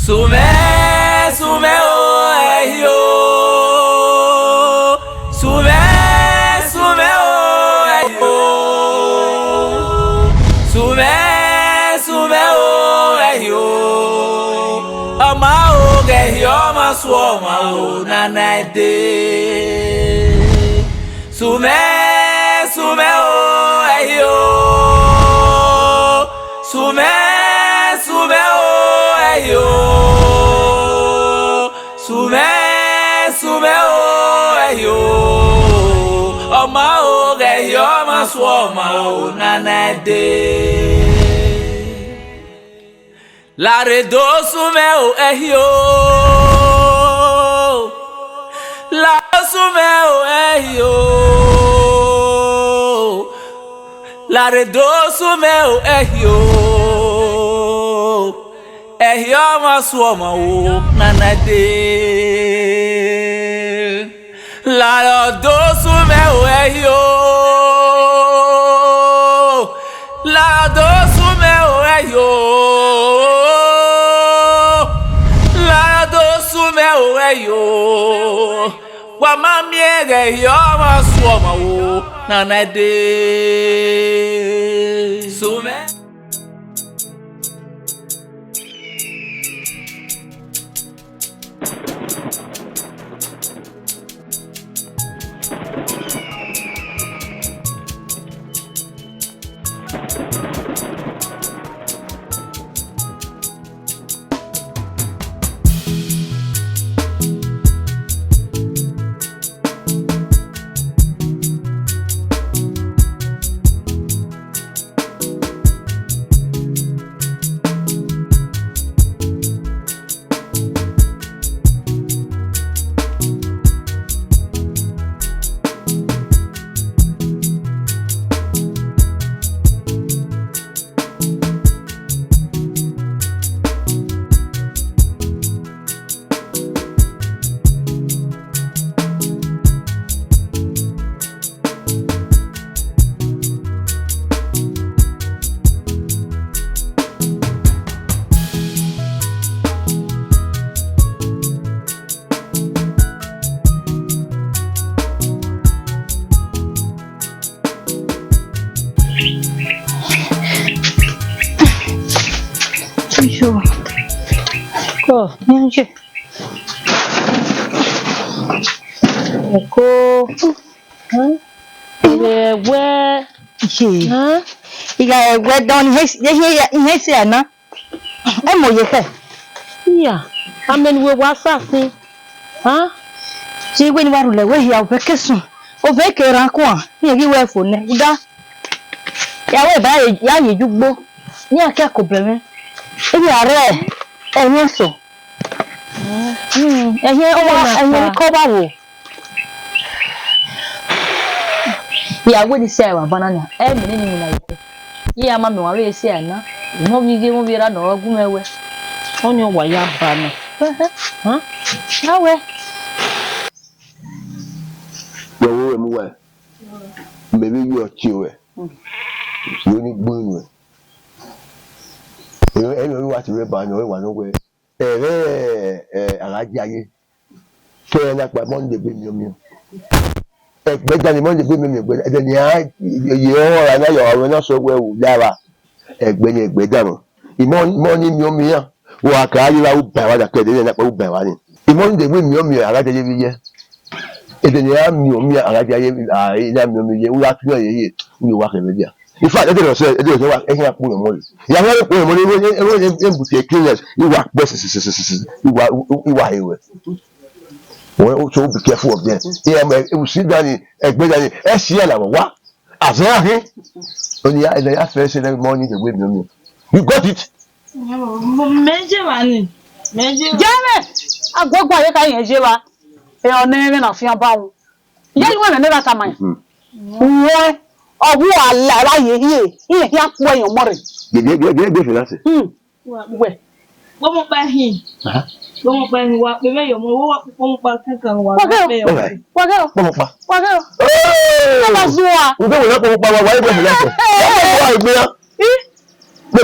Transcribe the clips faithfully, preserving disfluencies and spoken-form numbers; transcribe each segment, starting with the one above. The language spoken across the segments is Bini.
Sumẹ, sumẹ o, ẹhi o. Sumẹ, sumẹ o, ẹhi o. Sumẹ, sumẹ o, ẹhi o. Ọma o, ghẹ hi ọmwa su ọmwa o, nana ẹde. Sumẹ, sumẹ o, ẹhi o. Sumẹ, sumẹ o, ẹhi o. Sumẹ, sumẹ o, ẹhi o. Ọma o, ghẹ hi ọmwa su ọmwa o, nana ẹde. Lare do sumẹ o, ẹhi o. Lare do sumẹ o, ẹhi o. Lare do sumẹ o, ẹhi o. Ẹhi ọmwa su ọmwa o, nana ẹde. Lare do sumẹ o, ẹhi o. Lare do sumẹ o, ẹhi o. Lare do sumẹ o, ẹhi o. Wa ma miẹn ghẹ hi ọmwa su ọmwa o, nana ẹde. Sumẹ. Iyo. Ko, nian ye. Eko. Huh? Ẹwẹ. Ye. Huh? Igha ẹwẹ dọn ni, ihe, ihe, ihe se na. Ẹ mọ ye khẹ. Iya, amẹ ne uwẹ wa sa sin. Huh? Ye wẹ ne wa rhulẹ wẹ hia ovẹn ke sunu. Ovẹn ke rran kuan, iran ghi wẹ fo nẹ. Uda. Ya wẹ ba ya ye ugbo. Iran ke ko brẹmwẹ. Iran rẹ ẹhiẹn sọ. Hmm, ẹhiẹn ọmwa, ẹhiẹn ikọ vbe aro. Ya wẹ ne isi ẹre wa banana, ẹ mẹ ne ni winna ye. Iran ma mẹ wan vbe isi ẹre na. Emọ vbe ighe, emọ vbe erha ne ọ gu mwẹ wẹ. Ọni ọ wa ya ba nẹ. Huh? Na wẹ. Yọ vbe mu wẹ. Mẹ vbe ye ọtẹn ruẹ. Vbe ni gbe nuẹ. Ẹ, ẹ, ẹ, wa ti vbe ba nẹ, ọ wa nọ wẹ. Ẹghẹ, ẹ, a gha dia ye. Ke ẹre na kpa Monday gbe miọnmiọn. Ẹgbẹe dan ni Monday gbe miọnmiọn, ẹgbẹe dan, ẹdẹ ne iran ye ọmwa na yọ ọmwa na sẹ wẹ u ya ra, ẹgbẹe ni ẹgbẹe dan nọ. Imọ, imọ ni miọnmiọn iran, wa ka ye ra uba ẹmwa, da ke ẹdẹ ne na kpa uba ẹmwa ni. Imọ ni de gbe miọnmiọn, a gha dia ye vbe ye. Ẹdẹ ne iran miọnmiọn, a gha dia ye, a, iran miọnmiọn ye, u ya tu iran ye ye, u ye wa khẹ vbe dia. In fact, ẹdẹ ne ọ sẹ, ẹdẹ ne ọ sẹ, wa, ẹhiẹn akpọ mọ re. Ya wa kpọ mọ re, e, e, e, e, but cleanliness, I wa kpẹ sisi, sisi, sisi, I wa, I wa he wẹ. Well, so be careful of them. Yeah, man, we sit down in, ẹgbẹe dan ni, ẹ si ya la wa. Azẹ ya hin. Only ya, ya first say that morning the way me. You got it? Mẹ je wa ni. Mẹ je wa. Jẹ mẹ, agbọgba ye ka yẹn je wa. Ẹ ọ nẹ mẹ na fian ba wu. Ye you want another time? Wẹ, ọ wu ala ra ye hie, hie hia kpọ yan mọ re. Gege, gege, gege, gege, gege. Hmm. Wẹ. Kpọmọkpa hin. Aha. Kpọmọkpa hin wa kpe vbe yọ mọ, wa kpe kpọmọkpa kankan wa Wa gẹ o. Kpe yọ. All right. Wa gẹ o. Kpọmọkpa. Wa gẹ o. Hey! Wa zuwa. Ube wẹ kpọmọkpa wa, wa egbe fẹlẹ fẹ. Hey! Wa egbe ya. Ih! Kpe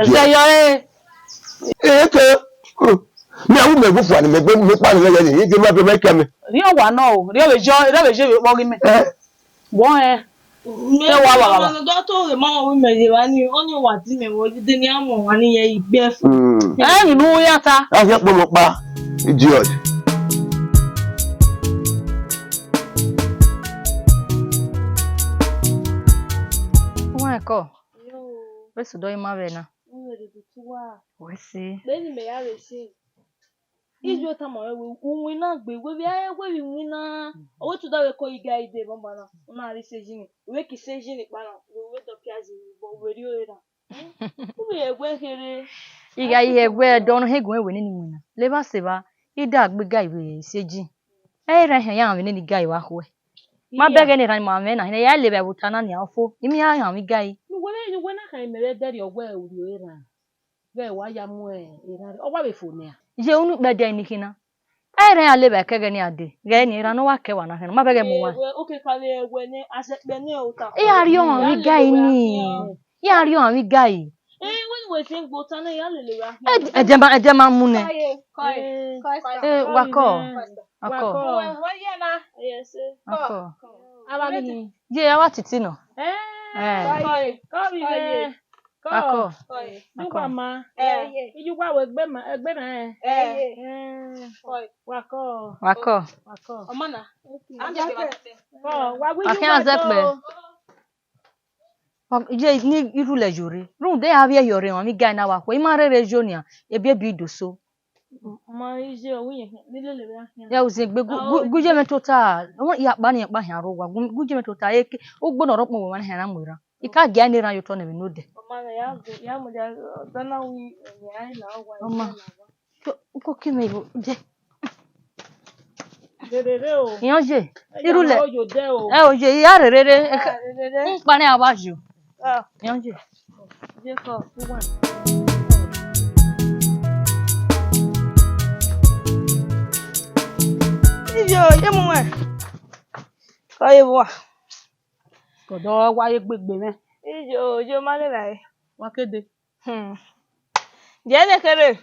Ẹzẹ yọ re. Eke. Hmm. Mẹ a wu mẹ vbe fua ni mẹ gbe mẹ kpa ni mẹ yẹ ni, eke ma do mẹ kia mẹ. Rhie owa nọ o, rhie vbe jọ, rhie vbe je vbe kpọghi mẹ. Eh. Wọ ẹ. Mẹ Ẹ wa wa wa wa. Mama no do to ghe ma wi mẹ ye wa ni, oni wa di mẹ wo de ni a mọ wa ni ye igbe fu. Hmm. Ẹ ni nu ya ta. A hia kpọmọ kpa. Idiot. Wa ẹkọ. Yo. Wẹ sẹ odọ ima vbe na. Mo vbe do tuwa. Wẹ sẹ. Beni mẹ ya vbe sẹ. Ijo tama wẹ wẹ, u winna gbe, wẹ vbe a wẹ vbe winna. Ọ wẹ tuda wẹ kọ iga ide baba na, u na rhie sẹ jini. Wẹ ke sẹ jini kpa na, wẹ wẹ dọ kia jini, bọ wẹ rhie ore na. U vbe ẹguẹ kherhe. Iga ihe ẹguẹ dọ nọ he gun wẹ nene winna. Levba sẹ evba, I da gbe iga vbe sẹ ji. Ẹ i ra hẹn ya vbe nene iga vbe akhuẹ. Ma bẹghe ne erhan ma mwẹ na, hẹn ya levba vbe ota na nia, ọ fo. I miẹn ya họn iga. Ne uwẹ na, ne uwẹ na khan imẹ vbe dẹrriọ wẹ u rhie ore na. Ghẹ wa ya mu erhan rre, ọ wa vbe fo nẹ a? Ye unu kpẹdẹ ni khin na. Ẹ i ra ya levba ẹkẹghẹ ne a dee, ghẹ ni erhan ne ọ wa kẹ wa na khin, ma bẹghe mu wa. Ẹwẹ, oke kha vbe ẹwẹ nẹ, a sẹ kpẹ nẹ ota. I ra rhie ọmwa vbe iga ni. I ra rhie ọmwa vbe iga. Eh, wẹ ne uwẹ sẹ gbe ota na, ya lele ra. Ẹ, ẹ jẹ ma, ẹ jẹ ma mu nẹ. Kọe, kọe, kọe. Eh, wa kọ. Wa kọ. Wa kọ. Wa ye na. Yes, sir. Wa kọ. Ava ni. Ye, a wa titi nọ. Eh. Eh. Kọe, kọe, kọe. Kọ. Akọ. Akọ. Iyuwa ma. Eh. Iyuwa wẹ egbe ma, egbe na, eh. Eh. Eh. Wa kọ. Wa kọ. Wa kọ. Ọmọ na. Kọ, wa wi. Wa khian iyuwa zẹ kpẹ do. Ọ, ye ni irhulẹ yo rre. Rhunmwuda iran vbiẹ hiẹ ọrre emwa vbe iga na wa khuẹ. I ma rherhe yo nian, ebiebi do so. Ma iye ọvbiẹ ni lele vbe a khian. Ya uzin egbe gu, gu, gu ye mwẹ tota. Ọ ya kpa ni kpa hian rre owa. Gu, gu ye mwẹ tota. Eke, ugbo ne ọ rọ kpọnmwẹ ọmwa ne hẹn na mu erhan. I ka gia ne erhan ye otọ nẹ vbe nodẹ. Ọmọ na ya gu, ya mu dia, dana wi, ya la owa. Ọmọ. Uko ke mẹ yo je. Rere o. Iyan je. Irhulẹ. Ẹ o je, I ra rherhe. Rere. N kpa nẹ a wa yo. Iyan je. Je kọ, uwa. Iyo, ye mu wẹ. Kọ ye wa. Kọdọ wa ye gbegbe mwẹ. Iyo, yo ma le rae. Wa kede. Hmm. Jẹ ne kherhe,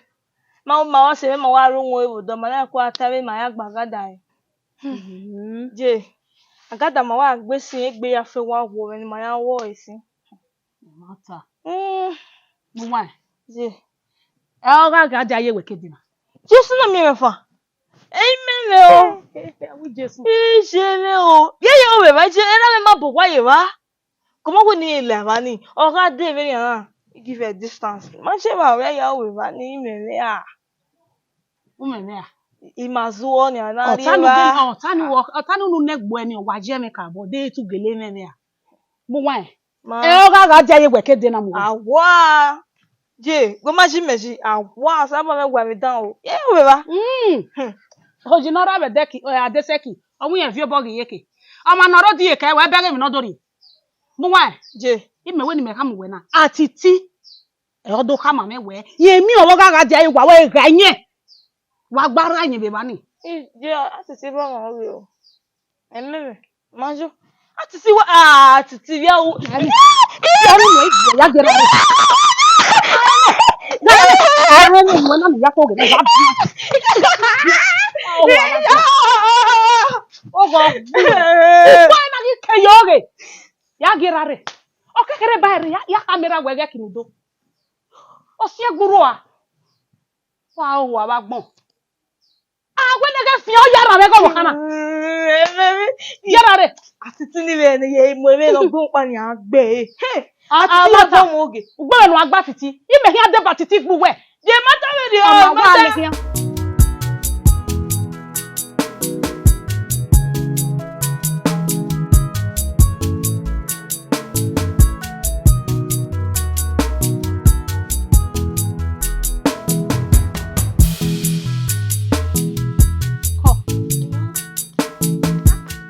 ma ma wa sẹ ma wa ru won evo dọ ma na ku ata vbe ma ya gba agada re. Hmm. Je, agada ma wa gbe sin egbe ya fe wa wo vbe ni ma ya wo esi. Ma ta. Hmm. Mu wa. Je. Ẹ ọ gha gha dia ye wẹ kede na. Jesu na miẹn mwẹ fa. Ẹ i mẹ mwẹ o. Ẹ wi Jesu. Iye mwẹ o. Ye ye o vbe vba je, ena mwẹ ma bọ wa ye vba. Kọmọ wẹ ne I la evba ni, ọ gha dee vbenian na, I give her distance. Ma che vbe a ya ru evba ni, imẹ mwẹ a. U mẹ mwẹ a? I ma zuọ nian na rrie evba. Ọta ne unu nẹ gbe ẹre ni, wa ye mwẹ ka bọ, de tu gele mwẹ mwẹ a. Mu wa ẹn. Ma. Ẹ ọ gha gha dia ye wẹ ke de na mu. Awa. Je, gbe ma ji mẹ ji, awa, sa ma mwẹ wa vbe dan o. Ye ru evba. Mm. Hmm. Oji ne ọ ra vbe dẹki, ẹ, Adesẹki, ọ wẹ irẹn viọ obọ ghi ye ke. Ọmwa ne ọ rre odiye kẹ, wẹ bẹghe emwi ne ọ do rhie. Mu wa ẹn. Je. Imẹ wẹ ne imẹ khama uwẹ na. Atiti. Ẹ, ọ do khama mwẹ wẹ. Ye emwi ọvbọ gha gha dia ye wa wẹ gha yẹn. Wa gba rra yẹn vbe evba ni. I, je, Atiti rrọọ mwẹ ọghe o. Ẹmẹmẹ, ma yo. Atiti wa, ah, Atiti via u. Ẹni, ẹni mẹ ya gera. Ẹni mẹ na ya ko gera. Ogo. Ukwa na ghi ke yo ghe. Ya gera re. Ọ kekere ba re ya, ya kamera wẹ ghe kinu do. Ọ si egburua. Wa ho wa vbe agbọn. A wẹ ne ghẹ fian, ọ ya ra vbe ẹghẹ ọvbokhan na. Ye ra rre. Atiti ni vbe ne ye mu emwi ne ọ gbe ukpa ni a gbe. He. Atiti ọta. Ugbẹn ne a gba titi. Imẹ khian deba titi gbe uwẹ. Ye ma ta vbe rhie. Ọ ma wa lẹ khian.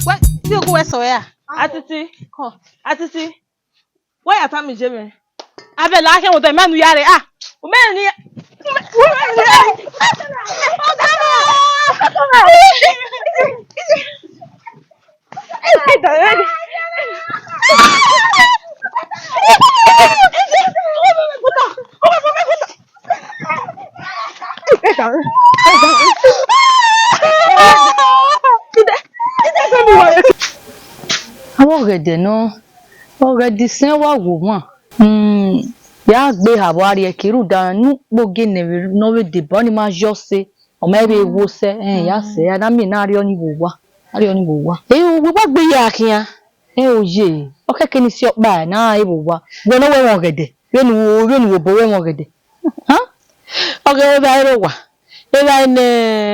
Wẹ, bi ogu wẹ sẹ ọre a? Atiti. Atiti. Wẹ ya tama iye mwẹ. Avbe la khian odẹ mẹ nu ya rre a. Mẹ ni. Avbe ọghẹdẹ nọ, ọghẹdẹ isẹn wa wo wan. Hmm, ya gbe eha vbe a rrie ẹki rhunmwuda ne ukpogiẹ ne ọ vbe deba ọnii ma yọ ọse, ọ ma vbe wo sẹ, ẹn, ya sẹ, a na miẹn ne a rrie ọnii vbe owa, a rrie ọnii vbe owa. Ehọ, wẹ wa gbe ya khian. Ẹn, oye, ọ khẹke ne I si ọkpa ne a re vbe owa. Wẹ ne ọ wẹ ẹmwẹ ọghẹdẹ, vbene u, vbene u wẹ obọ wẹ ẹmwẹ ọghẹdẹ. Hẹn? Ọ ghe evbare rre owa. Evbare ne,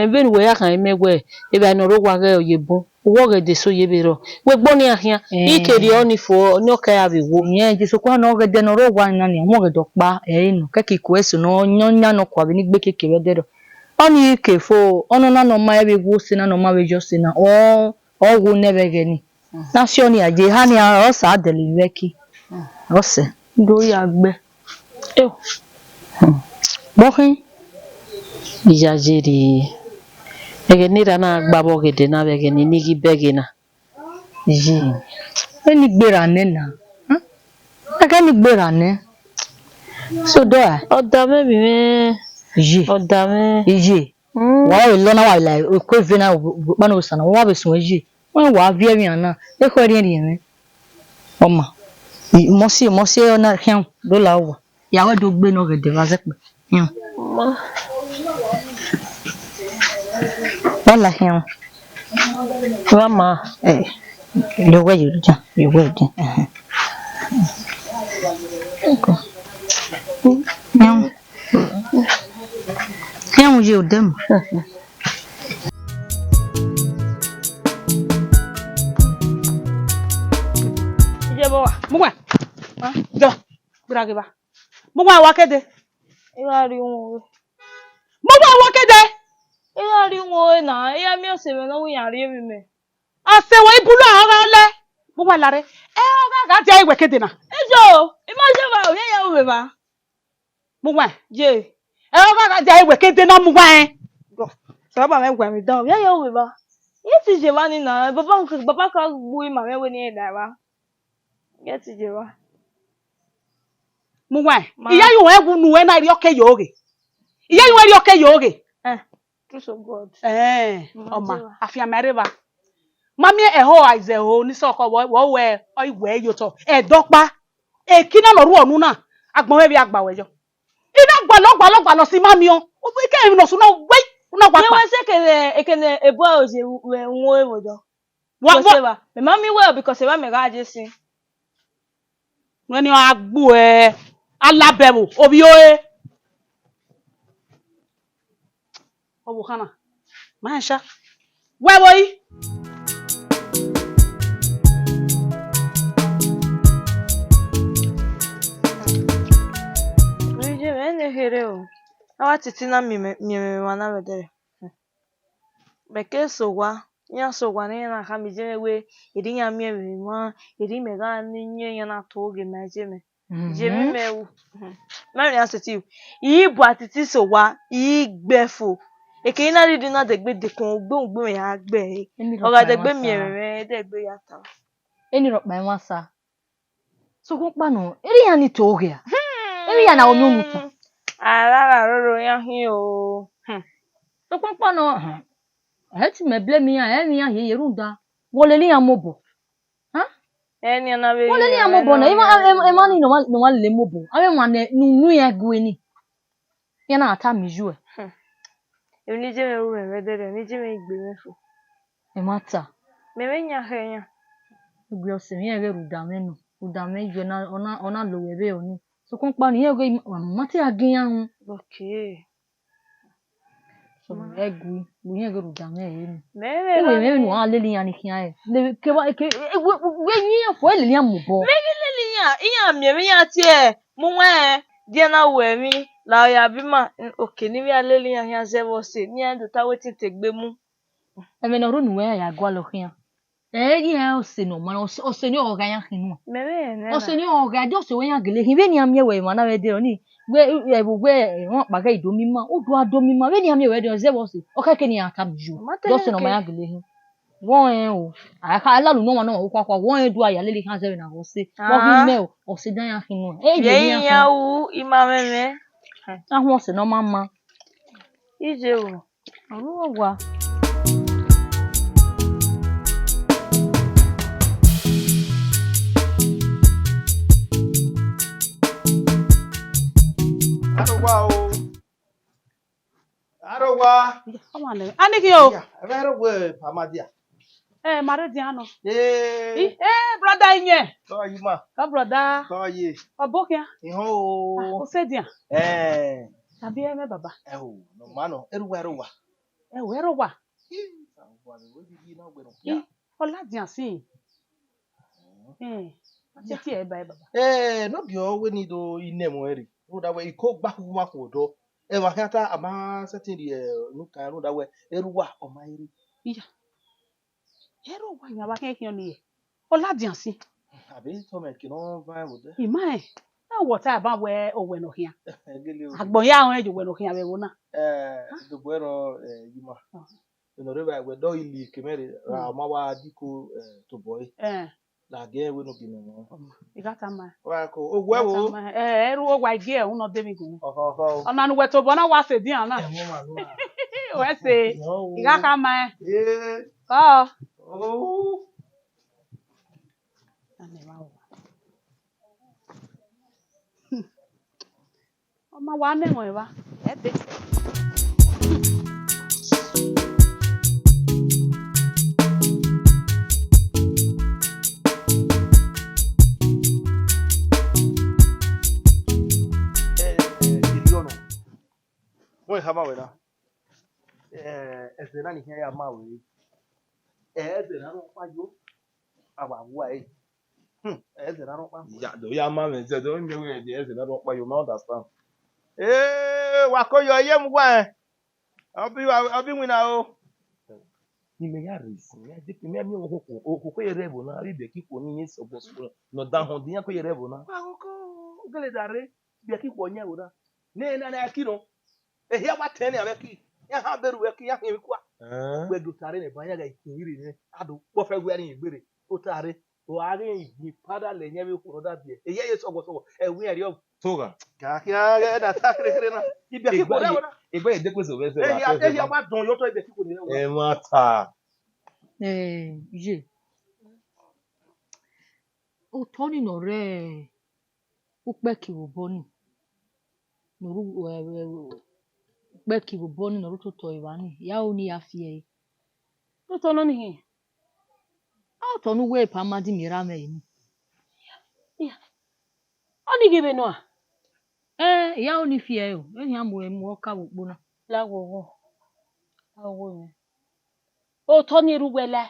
vbene uwẹ ya khan mẹ wẹ, evbare ne ọ rre owa ghẹ ọ ye bun. Uwẹ ọghẹdẹ eso ye vbe rrọọ. Wẹ gbe ọnii khian, I ke rhie ọnii fo, ne ọ kẹ ra vbe wo. Irẹn Jesu kua ne ọghẹdẹ ne ọ rre owa na nia, ọmọ ọghẹdẹ ọkpa, ẹ i re nọ, kẹkẹ I ku ẹse ne ọ yan, ọ yan ne ọ kua vbe ne I gbe keke vbe ẹdẹrriọ. Ọnii ke fo, ọnọna ne ọ ma vbe wo sẹ na, ne ọ ma vbe yọ sẹ na, ọ, ọ wo nẹ vbe ẹghẹ nii. Na si ọnii a ye eha nia, ọ sa dẹlẹ vbe ẹki. Ọ sẹ, do ya gbe. Eo. Hmm. Vbọ khin? I ya ye rri. Ẹghẹ ne erha na gba vbe ọghẹdẹ na vbe ẹghẹ ne I ghi bẹghe na. Ye. Eni gberra nẹ na. Hmm? Ẹghẹ ni gberra nẹ. So do I? Ọ da mwẹ vbe mwẹ. Ye. Ọ da mwẹ. Ye. Hmm. Wa re lọ na wa la eko eve na, ukpana osa na, wa vbe suẹn ye. Wẹ wa viẹ emwi na, ekhọe rhiẹnrhiẹn mwẹ. Ọ ma, mọ si, mọ si ọna khian do la owa. Ya wẹ do gbe ne ọghẹdẹ vbe azẹkpe. Khian. Ma. Wa la khian. Wa ma. Eh, ye wẹ ye odian, ye wẹ odian. Ẹhẹn. Khian. Khian ye odẹ ma. Iye vbe owa. Mu wẹ. Jọ, gbera ghe evba. Mu wẹ wa kede. I gha rrie uhunmwu. Mu wẹ wa kede. I gha rrie uhunmwu na, I ya miẹn ọse mwẹ ne ọ wẹ iran rrie emwi mẹ. Ọse wẹ ibulu a gha lẹ. Mu wẹ la rre. Ẹ ọ gha gha dia iwẹ kede na. Ejo, I ma ye evba, ovbi ẹre ya ru vbe evba. Mu wẹ. Ye. Ẹ ọ gha gha dia iwẹ kede na mu wẹ. Sẹ ọba mwẹ wẹ mi dan, ovbi ẹre ya ru vbe evba. I ti ye evba ni na, baba, baba ka gbu ima mwẹ wẹ ne I da evba. I ti ye evba. Mu wẹ. Ma. Iye yu ẹwu nu ẹ na rhie ọke yo ghe. Iye yu ẹ rhie ọke yo ghe. Eh, truth of God. Eh, ma ọ ma, ye evba. Afianma rre evba. Ma miẹn ẹho Aize ho ni sẹ ọkọ wẹ, wẹ wẹ ọ i wẹ ye otọ. Ẹdọkpa. Eki na ne ọ rhuọ unu na, agbọn mwẹ vbe a gba wẹ yọ. I na gualọ, gualọ, gualọ si ma miẹn. Ike emwi ne ọ sunu wẹ, u na wa kpa. Ye wẹ sẹ ekene, ekene ebo oye vbe uhunmwu vbe odọ. Wa, because wa. Evba, mẹ ma miẹn wẹ, because evba mẹ gha je sin. Wẹ ni a gbu ẹ, alabẹvbo, ovbi ore. Ọvbokhan na, ma rẹn sha. Wẹ vbo yi? Vbe iye mwẹ ne kherhe o, a wa titi na miẹn mwẹ, miẹn mwẹ emwa na vbe ẹdẹrẹ. Mẹ ke sẹ owa, iran sẹ owa ne iran na khama iye mwẹ wẹ, erha iran miẹn mwẹ emwa, erha imẹ gha ne iyan iran na to ghe ma iye mwẹ. Ye vbe imẹ ru. Ma rẹn iran sẹtin ru. I bu atiti sẹ owa, I gbe fo. Eke I na rhirhi na degbe dekun, ugbe ugbe mwẹ ya gbe ẹre. Ọ gha degbe miẹn mwẹ, mwẹ degbe ya ta. Eni rhọkpa ẹmwẹ Osa. Sokpan ọkpa nọ, erha iran ni to ghe a. Erha iran na ho miẹn unu tan. Arara roro iran hin o. Sokpan ọkpa nọ, ẹ ti mẹ blame iran, ẹ i mwẹ iran hiehie rhunmwuda wẹ ọ lele iran mobọ. Hẹn? Ẹ nian na vbe wẹ ọ lele iran mobọ na, emwa, emwa ni ne ọ ma, ne ọ ma lele mobọ, avbe emwa ne unu iran gue ni. Iran na tama iyuẹ. Emwi ne I je mwẹ ru mwẹ vbe ẹdẹrriọ, ne I je mwẹ gbe mwẹ fo. Ẹmwata. Mẹ vbe yan khẹ yan. Egbe ọse mwẹ iran ghe rhunmwuda mwẹ nọ, rhunmwuda mwẹ yọ na, ọ na, ọ na lo wẹ vbe ọnii. Sokpan ọkpa nii, iran ghe, ma te a gi iran ru. Okay. Sọmọ ẹ gui, wẹ iran ghe rhunmwuda mwẹ ẹre nọ. Mẹ vbe Uwẹ ra mwẹ vbene u a lele iran ni khian ẹ. Lele kevbe, ke, e, wẹ, wẹ yin iran fo, e lele iran mu obọ. Mẹ ghi lele iran, iran miẹn emwi iran tie mu wẹ, diẹ na wẹ emwi, la ọ ya bi ima, okay, ne I vbe a lele iran khian zẹ vbe ọse, ne iran do ta wetin te egbe mu. Ẹmwẹ ne ọ rre unu wẹ iran ya gualọ khian. Ẹ i re ọse ne ọ ma, ọse, ọse ne ọ gha iran khin nuẹn. Mẹ vbe rẹn nẹ Ọse na. Ne ọ gha, de ọse wẹ iran gele khin, vbene iran miẹn wẹ emwa na vbe ẹdẹrriọ ni, wẹ, ẹvbo wẹ, ẹmwẹ ọkpa ghẹ i do miẹn ima, u do a do miẹn ima, vbene iran miẹn wẹ ẹdẹrriọ zẹ vbe ọse, ọ khẹke ne iran tama iye, Ọ ma te de ọse ne ọ ma khẹke. Iran gele khin. Wẹ ọnrẹn o, a kha la unu ọmwa ne ọmwa vbe okhuakhua, wẹ ọnrẹn do a ya lele khian zẹ vbe na vbe ọse, vbe ọ ghi Aa, mẹ o, ọse dan iran khin nuẹn. E ye vbe iran iran khian. U ima mwẹ mwẹ. A huẹn ọse ne ọ ma ma. Iye o. Ọ ru owa. Arowa o. Arowa. Ọmọ nẹ. Aniki o. Ya, ẹ vbe arowa, Pamadia. Eh, ma rre dian nọ. Eh. I, eh, brother Iyẹn. Kọ yi ma. Ka brother. Kọ yi. Ọ bọ khian. Ihọn o. Ah, o sẹ dian. Eh. Abi ẹ mẹ baba. Ẹ o, nọ ma nọ, erhuwa, erhuwa. Ẹ o, erhuwa. Ih, erhuwa vbe wẹ ghi na wẹ nọ I, khian. Ọ ladian sin. Mm. Eh, a tie tie ẹ ba ẹ baba. Eh, no be all we need o, I nẹ ẹmwẹ rre. Rhunmwuda wẹ, I ko gba khuwa khu ọdọ. Ẹmwẹ khian ta, a ma sẹtin rhie unu kan, rhunmwuda wẹ, erhuwa, ọ ma rre. Iya. Erhuwa yan vbe khian khian ọnii, ọ ladian sin. Abi tọ mẹ ke nọ van ẹvbo dẹ. I ma rẹn, ẹ wọ ta ban wẹ owẹ ne ọ khian. Gele o. Agbọn ya rẹn ye owẹ ne ọ khian vbe ẹvbo na. Eh, dogbo ẹrọ, eh, yi ma. Ọ. Eno rre vbe wẹ dọ ili ke mẹ rre, ra ma wa diko, eh, tobọ ẹre. Eh. La gẹ wẹ no gele nọ. Ọ ma, I gha tama. Wa ko, owẹ I gha wo. Tama. Eh, ẹrhu owa gie ẹhun nọ de vbe gun. Ọhọ, ọhọ. Ọna ne uwẹ tobọ na wa sẹ edian na. Ẹhun ma nu. Wẹ sẹ. Yo. I gha khama ẹn. Eh. Ọ. Oh. Ane wa wa. Ọ ma wa nẹ ẹmwẹ evba. Ẹ de. Eh, eh, Iliọna. Wẹ khama wẹ na. Eh, ẹzẹ na ni khian ya ma wẹ. Eh, ẹzẹ na rhọkpa yo. A wa wu ẹre. Hmm, ẹzẹ na rhọkpa. Ya, do ya ma mwẹ zẹ, do miẹn wẹ ẹzẹ na rhọkpa, you ma understand. Eh, wa ko yọ iye mu wa ẹn. Ọ bi, ọ bi winna o. Imẹ ya rre isin, imẹ ya de, imẹ ya miẹn okhuo, okhuo ye rre ẹvbo na, avbe ibiẹka ikhuo ni ye sẹ ọgbọ sẹ ọgbọ, ne ọ da họn, de iran ko ye rre ẹvbo na. Wa ko, u gele da rre, ibiẹka ikhuo ọyẹn ẹvbo na. Ne na na ẹki nọ. Ehia wa tẹn ne avbe ẹki, iran ha berru ẹki, iran khian emwi kua. Eh. Wẹ do ta rre nẹ, ba iran gha ikhin ire nẹ, a do kpọfẹ wẹ a rri egbe rre, o ta rre. Ọ gha ghi vbe ipada lẹ yẹn vbe okhuo ne ọ da biẹ. Eyẹ ye sọghọ sọghọ, ẹ wẹ iran rriọ. Togha. Ka khian ghẹ da ta kherhe kherhe na. Ibiẹka ikhuo rre ẹvbo na. Egbe ye dekun eso vbe ẹzẹ. Ehia, ehia wa dọn ye otọ ibiẹka ikhuo ni rre ẹvbo na. Ẹmwata. Eh, ye. Otọ ni ne ọ rre ukpẹki vbe obọ ni, ne ọ rre, eh, eh, ukpẹki vbe obọ ni ne ọ rre ototọ evba ni, ya ro ne I ya fi ẹre. Otọ nọ ni hin? A otọ ne uwẹ Pamadi miẹn erha mwẹ ẹre ni. Iya. Ọni ghi vbe nọ a? Ẹn, I ya ro ne I fi ẹre o, ehian mu ẹre mu ọka vbe ukpo na. La wo wo. La wo wo mwẹ. Otọ ni erha uwẹ la.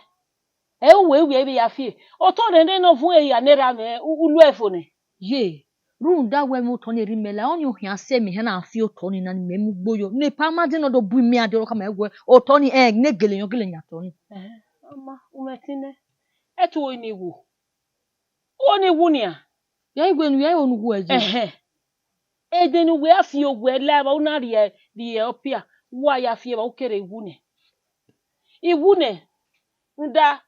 Ẹ uwẹ, uwẹ vbe ya fi. Otọ nene nọ vuọn ehia ne erha mwẹ, u, u lu ẹre fo nẹ. Ye, rhunmwuda wẹ mwẹ otọ ni erha imẹ la, ọni ọ khian sẹ mẹ hẹ na fi otọ ni na ne imẹ mu gbe yọ. Ne Pamadi nọ do bu imẹ a de ọrọka ma wẹ otọ ni, ẹn, ne gele yọn gele yan otọ ni. Ẹhẹn, ọ ma, u mwẹ ẹtin nẹ. Ẹtu ọni wu. Ọni wu nian. Ya igbe nu, ya ro ne u wu ẹzọ. Ẹhẹn. Ede ne uwẹ a fi owẹ la evba, u na rhie, rhie ọpia, wa ya fi evba, u kere iwu nẹ. Iwu nẹ, rhunmwuda,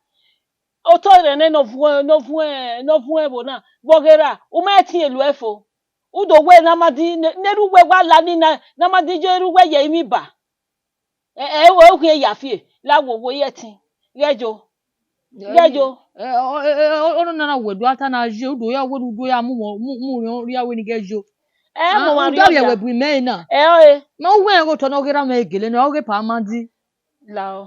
otọ rẹ nẹ ne ọ vuọn, ne ọ vuọn, ne ọ vuọn ẹvbo na, vbe ọ ghe ra, u ma rẹn ẹtin elu ẹre fo. U do wẹ ne a ma di, ne, ne erha uwẹ wa la ni na, ne a ma di ye erha uwẹ ye emwi ba. Ẹ, ẹ, ẹ, u khian ya fi, la wo wo ye ẹtin. Ghẹ yo. Ghẹ yo. Ẹ, ọ, ẹ, ẹ, ọ, ọ, nana wẹ do a ta na ye, u do ya wẹ, u do ya mu, mu, mu rhiọn rhia wẹ ne ghẹ yo. Ẹ, ah, mo wa rhie ọvia wẹ bu imẹ na. Ẹ, ọre. Ma uwẹ rẹn ghe otọ ne ọ ghe erha mwẹ gele nẹ, ọ ghe pa ma di. Lao.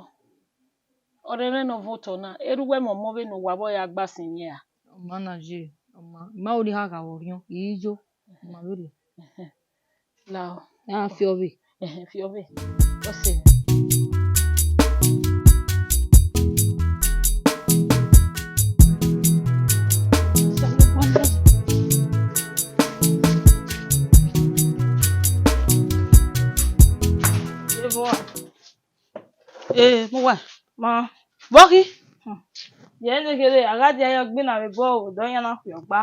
Ọrẹrẹ ne ọ vbe otọ na, erha uwẹ mẹ ọmọ vbene uwa vbe ọ ya gba sin mwẹ ra? Ọ ma na ye, ọ ma, I ma ho ne I ha gha vbe orhiọn, I yo, ọ ma vberriọ. Lao. A fi ọvbe. Ẹhẹn, fi ọvbe. Ọsẹ. Ee, mu uwa. Ma. Vbọ khin? Hmm. Ye ne kherhe, a gha dia ye ọgbina vbe bọọ, odọ iran na khian ọgba.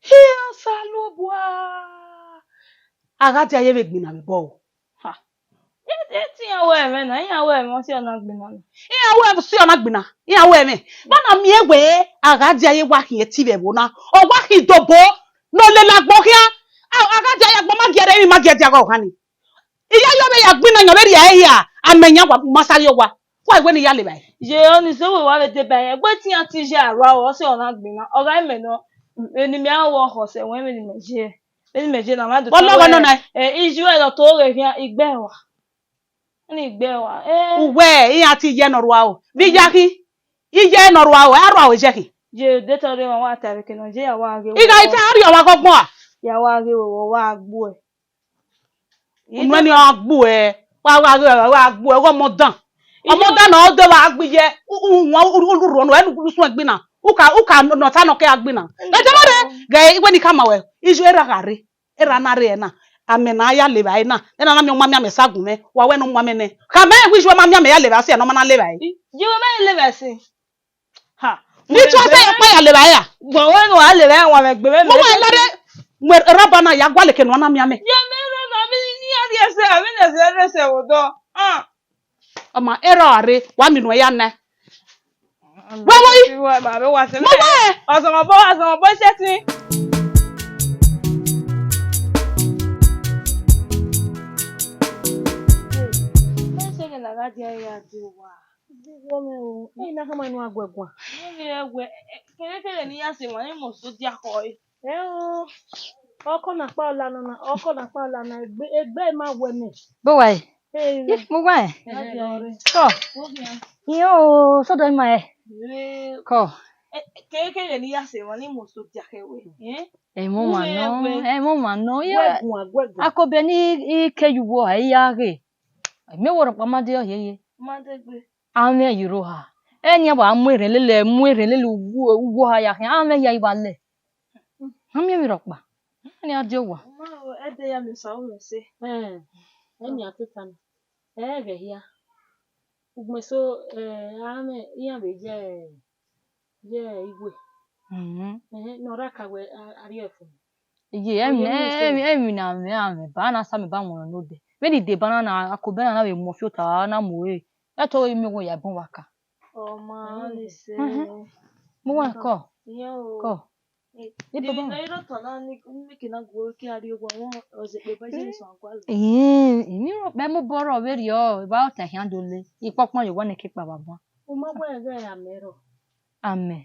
Hia Osanobua! A gha dia ye vbe gbina vbe bọọ. Ha. E, e te iran wẹ ẹmwẹ na, iran wẹ ẹmwẹ, ọ si ọna gbina na. Iran wẹ ẹmwẹ, ọ si ọna gbina. Iran wẹ ẹmwẹ. Vbọ na miẹn wẹ a gha dia ye wa khian ẹti vbe ẹvbo na? Ọ wa khin dobo ne ọ lele agbọn khian. A, a gha dia ye agbọn ma giẹ rre, emwi ma giẹ dia ghe ọghan ni. Iye yo vbe ya gbinna yan vbe rhie ẹre hia, amẹ yan wa ma sa rrie owa. Wa wẹ ne I ya levba ẹre. Ye ọni sẹ wẹ wa vbe deba ẹre, ẹgbẹ te iran te iye a rua, ọ sẹ ọna gbinna. Ọ gha mẹ nọ, vbene imẹ a wẹ ọkhọ sẹ wẹ vbene imẹ ye. Vbene imẹ ye na, ma do. Ọlọghọ nọ nẹ. Eh, iye ẹre ọ to ghe khian, I gbe ẹre rua. Ni gbe ẹre rua. Eh. Uwẹ, iran te iye ne ọ rua o. Vbe iye khin, iye ne ọ rua o, a rua o, iye khin. Ye de tọ rre, wa ta vbe ke nọ, ye ya wa ghe. I gha ta, a rhie ọmwa ghe ọgbọn a? Ya wa ghe, wa gbuẹ. Unu ẹni ọ gbuẹ, wa, wa, wa, wa gbuẹ, ọghe ọmọ dan. Ọmọ dan na ọ dẹ wa gbe iye, u, u, u, u, u, u, rhuọ nẹ, ẹnu suẹn gbinna. U ka, u ka nọ ta nọ ke a gbinna. Ẹ jẹ mare, ghẹ, iwẹ ni ka ma wẹ, iye erha gha rre, erha na rre na. Amẹ na ya levba ẹre na, ẹna na miẹn ọmwa miẹn amẹ sa gun mwẹ, wa wẹ ne ọmwa mwẹ nẹ. Khama ẹre wẹ iye ma miẹn amẹ ya levba ẹre, ne ọ ma na levba ẹre. Ye wẹ ma levba ẹre. Ha. Ni tu ọsẹ ya kpa ya levba ẹre a? Gbọn wẹ ne wa levba ẹre, wa mwẹ gbe mwẹ. Mo wa lare, mu raba na ya gualọ eke ne ọ na miẹn amẹ. Ye mẹ rọ na, mi ni a rhie ẹsẹ, a vbe ne ẹsẹ rre ẹsẹ vbe odọ. Ah. Ọ ma erha ọre, wa miẹn unu ya nẹ. Wẹ vbo yi? Mo wẹ. Ọzọmọbọ, ọzọmọbọ iṣẹ tin. Ẹ sẹ ẹghẹ ne a gha dia ẹre a die owa. Ẹ na khama enu a guẹ guan. Kẹghẹkẹghẹ ne I ya sẹ emwa ne must do dia khọe. Ẹo, ọkọ na kpa ọla nọ na, ọkọ na kpa ọla na, egbe, egbe ma wẹ mẹ. Bo wa e? Ee, mo wa e. Kọ. Iran o, sọdọ ima e. Kọ. Kẹghẹkẹghẹ ne I ya sẹ emwa ne must do dia khẹ wẹ. Ẹ mo ma nọ, ẹ mo ma nọ. Akobe ne I ke ye uwu ọha, I ya ghe. Mẹ wẹ rhọkpa ma de ọ hiehie. Ma de gbe. Amwẹ ye rro oha. Ẹni a wa mu erhẹn lele, mu erhẹn lele uwu, uwu oha ya khian, amwẹ hia i wa lẹ. A miẹn emwi rhọkpa. Ẹni a die owa. Ma, ẹdẹ ya miẹn osa ru ẹse. Ẹn, ẹni a tota na. Ẹ ghẹ hia. Ugbẹn eso, ẹ, amwẹ iran vbe ye, ye iwe. Mhm. Ẹhẹn, ne ọ ra ka wẹ a, a rhie ẹfun. Iye, ẹmwẹ, ẹmwẹ, ẹmwẹ ne amwẹ, amwẹ ba na sa amwẹ ba wọn nọ odẹ. Vbene I deba na na, Akobe na na vbe mu ọfiota na mu ẹre. Ẹ to miẹn owa ya bun wa ka. Ọ ma ni sẹ. Mhm. Mu wa kọ. Iye o. Kọ. Ẹ, I deba. Ni na iro tọ na ni make na gu ke a rrie owa wọn ọzọ ekpe ba je so agua lo. Ii, ini ro pe mu bọrọ vberriọ, eva ọta khian do le. Ikpọkpọn ye owa ne ke kpa baba. U ma wẹ ẹghẹ amẹ rọ. Amẹ.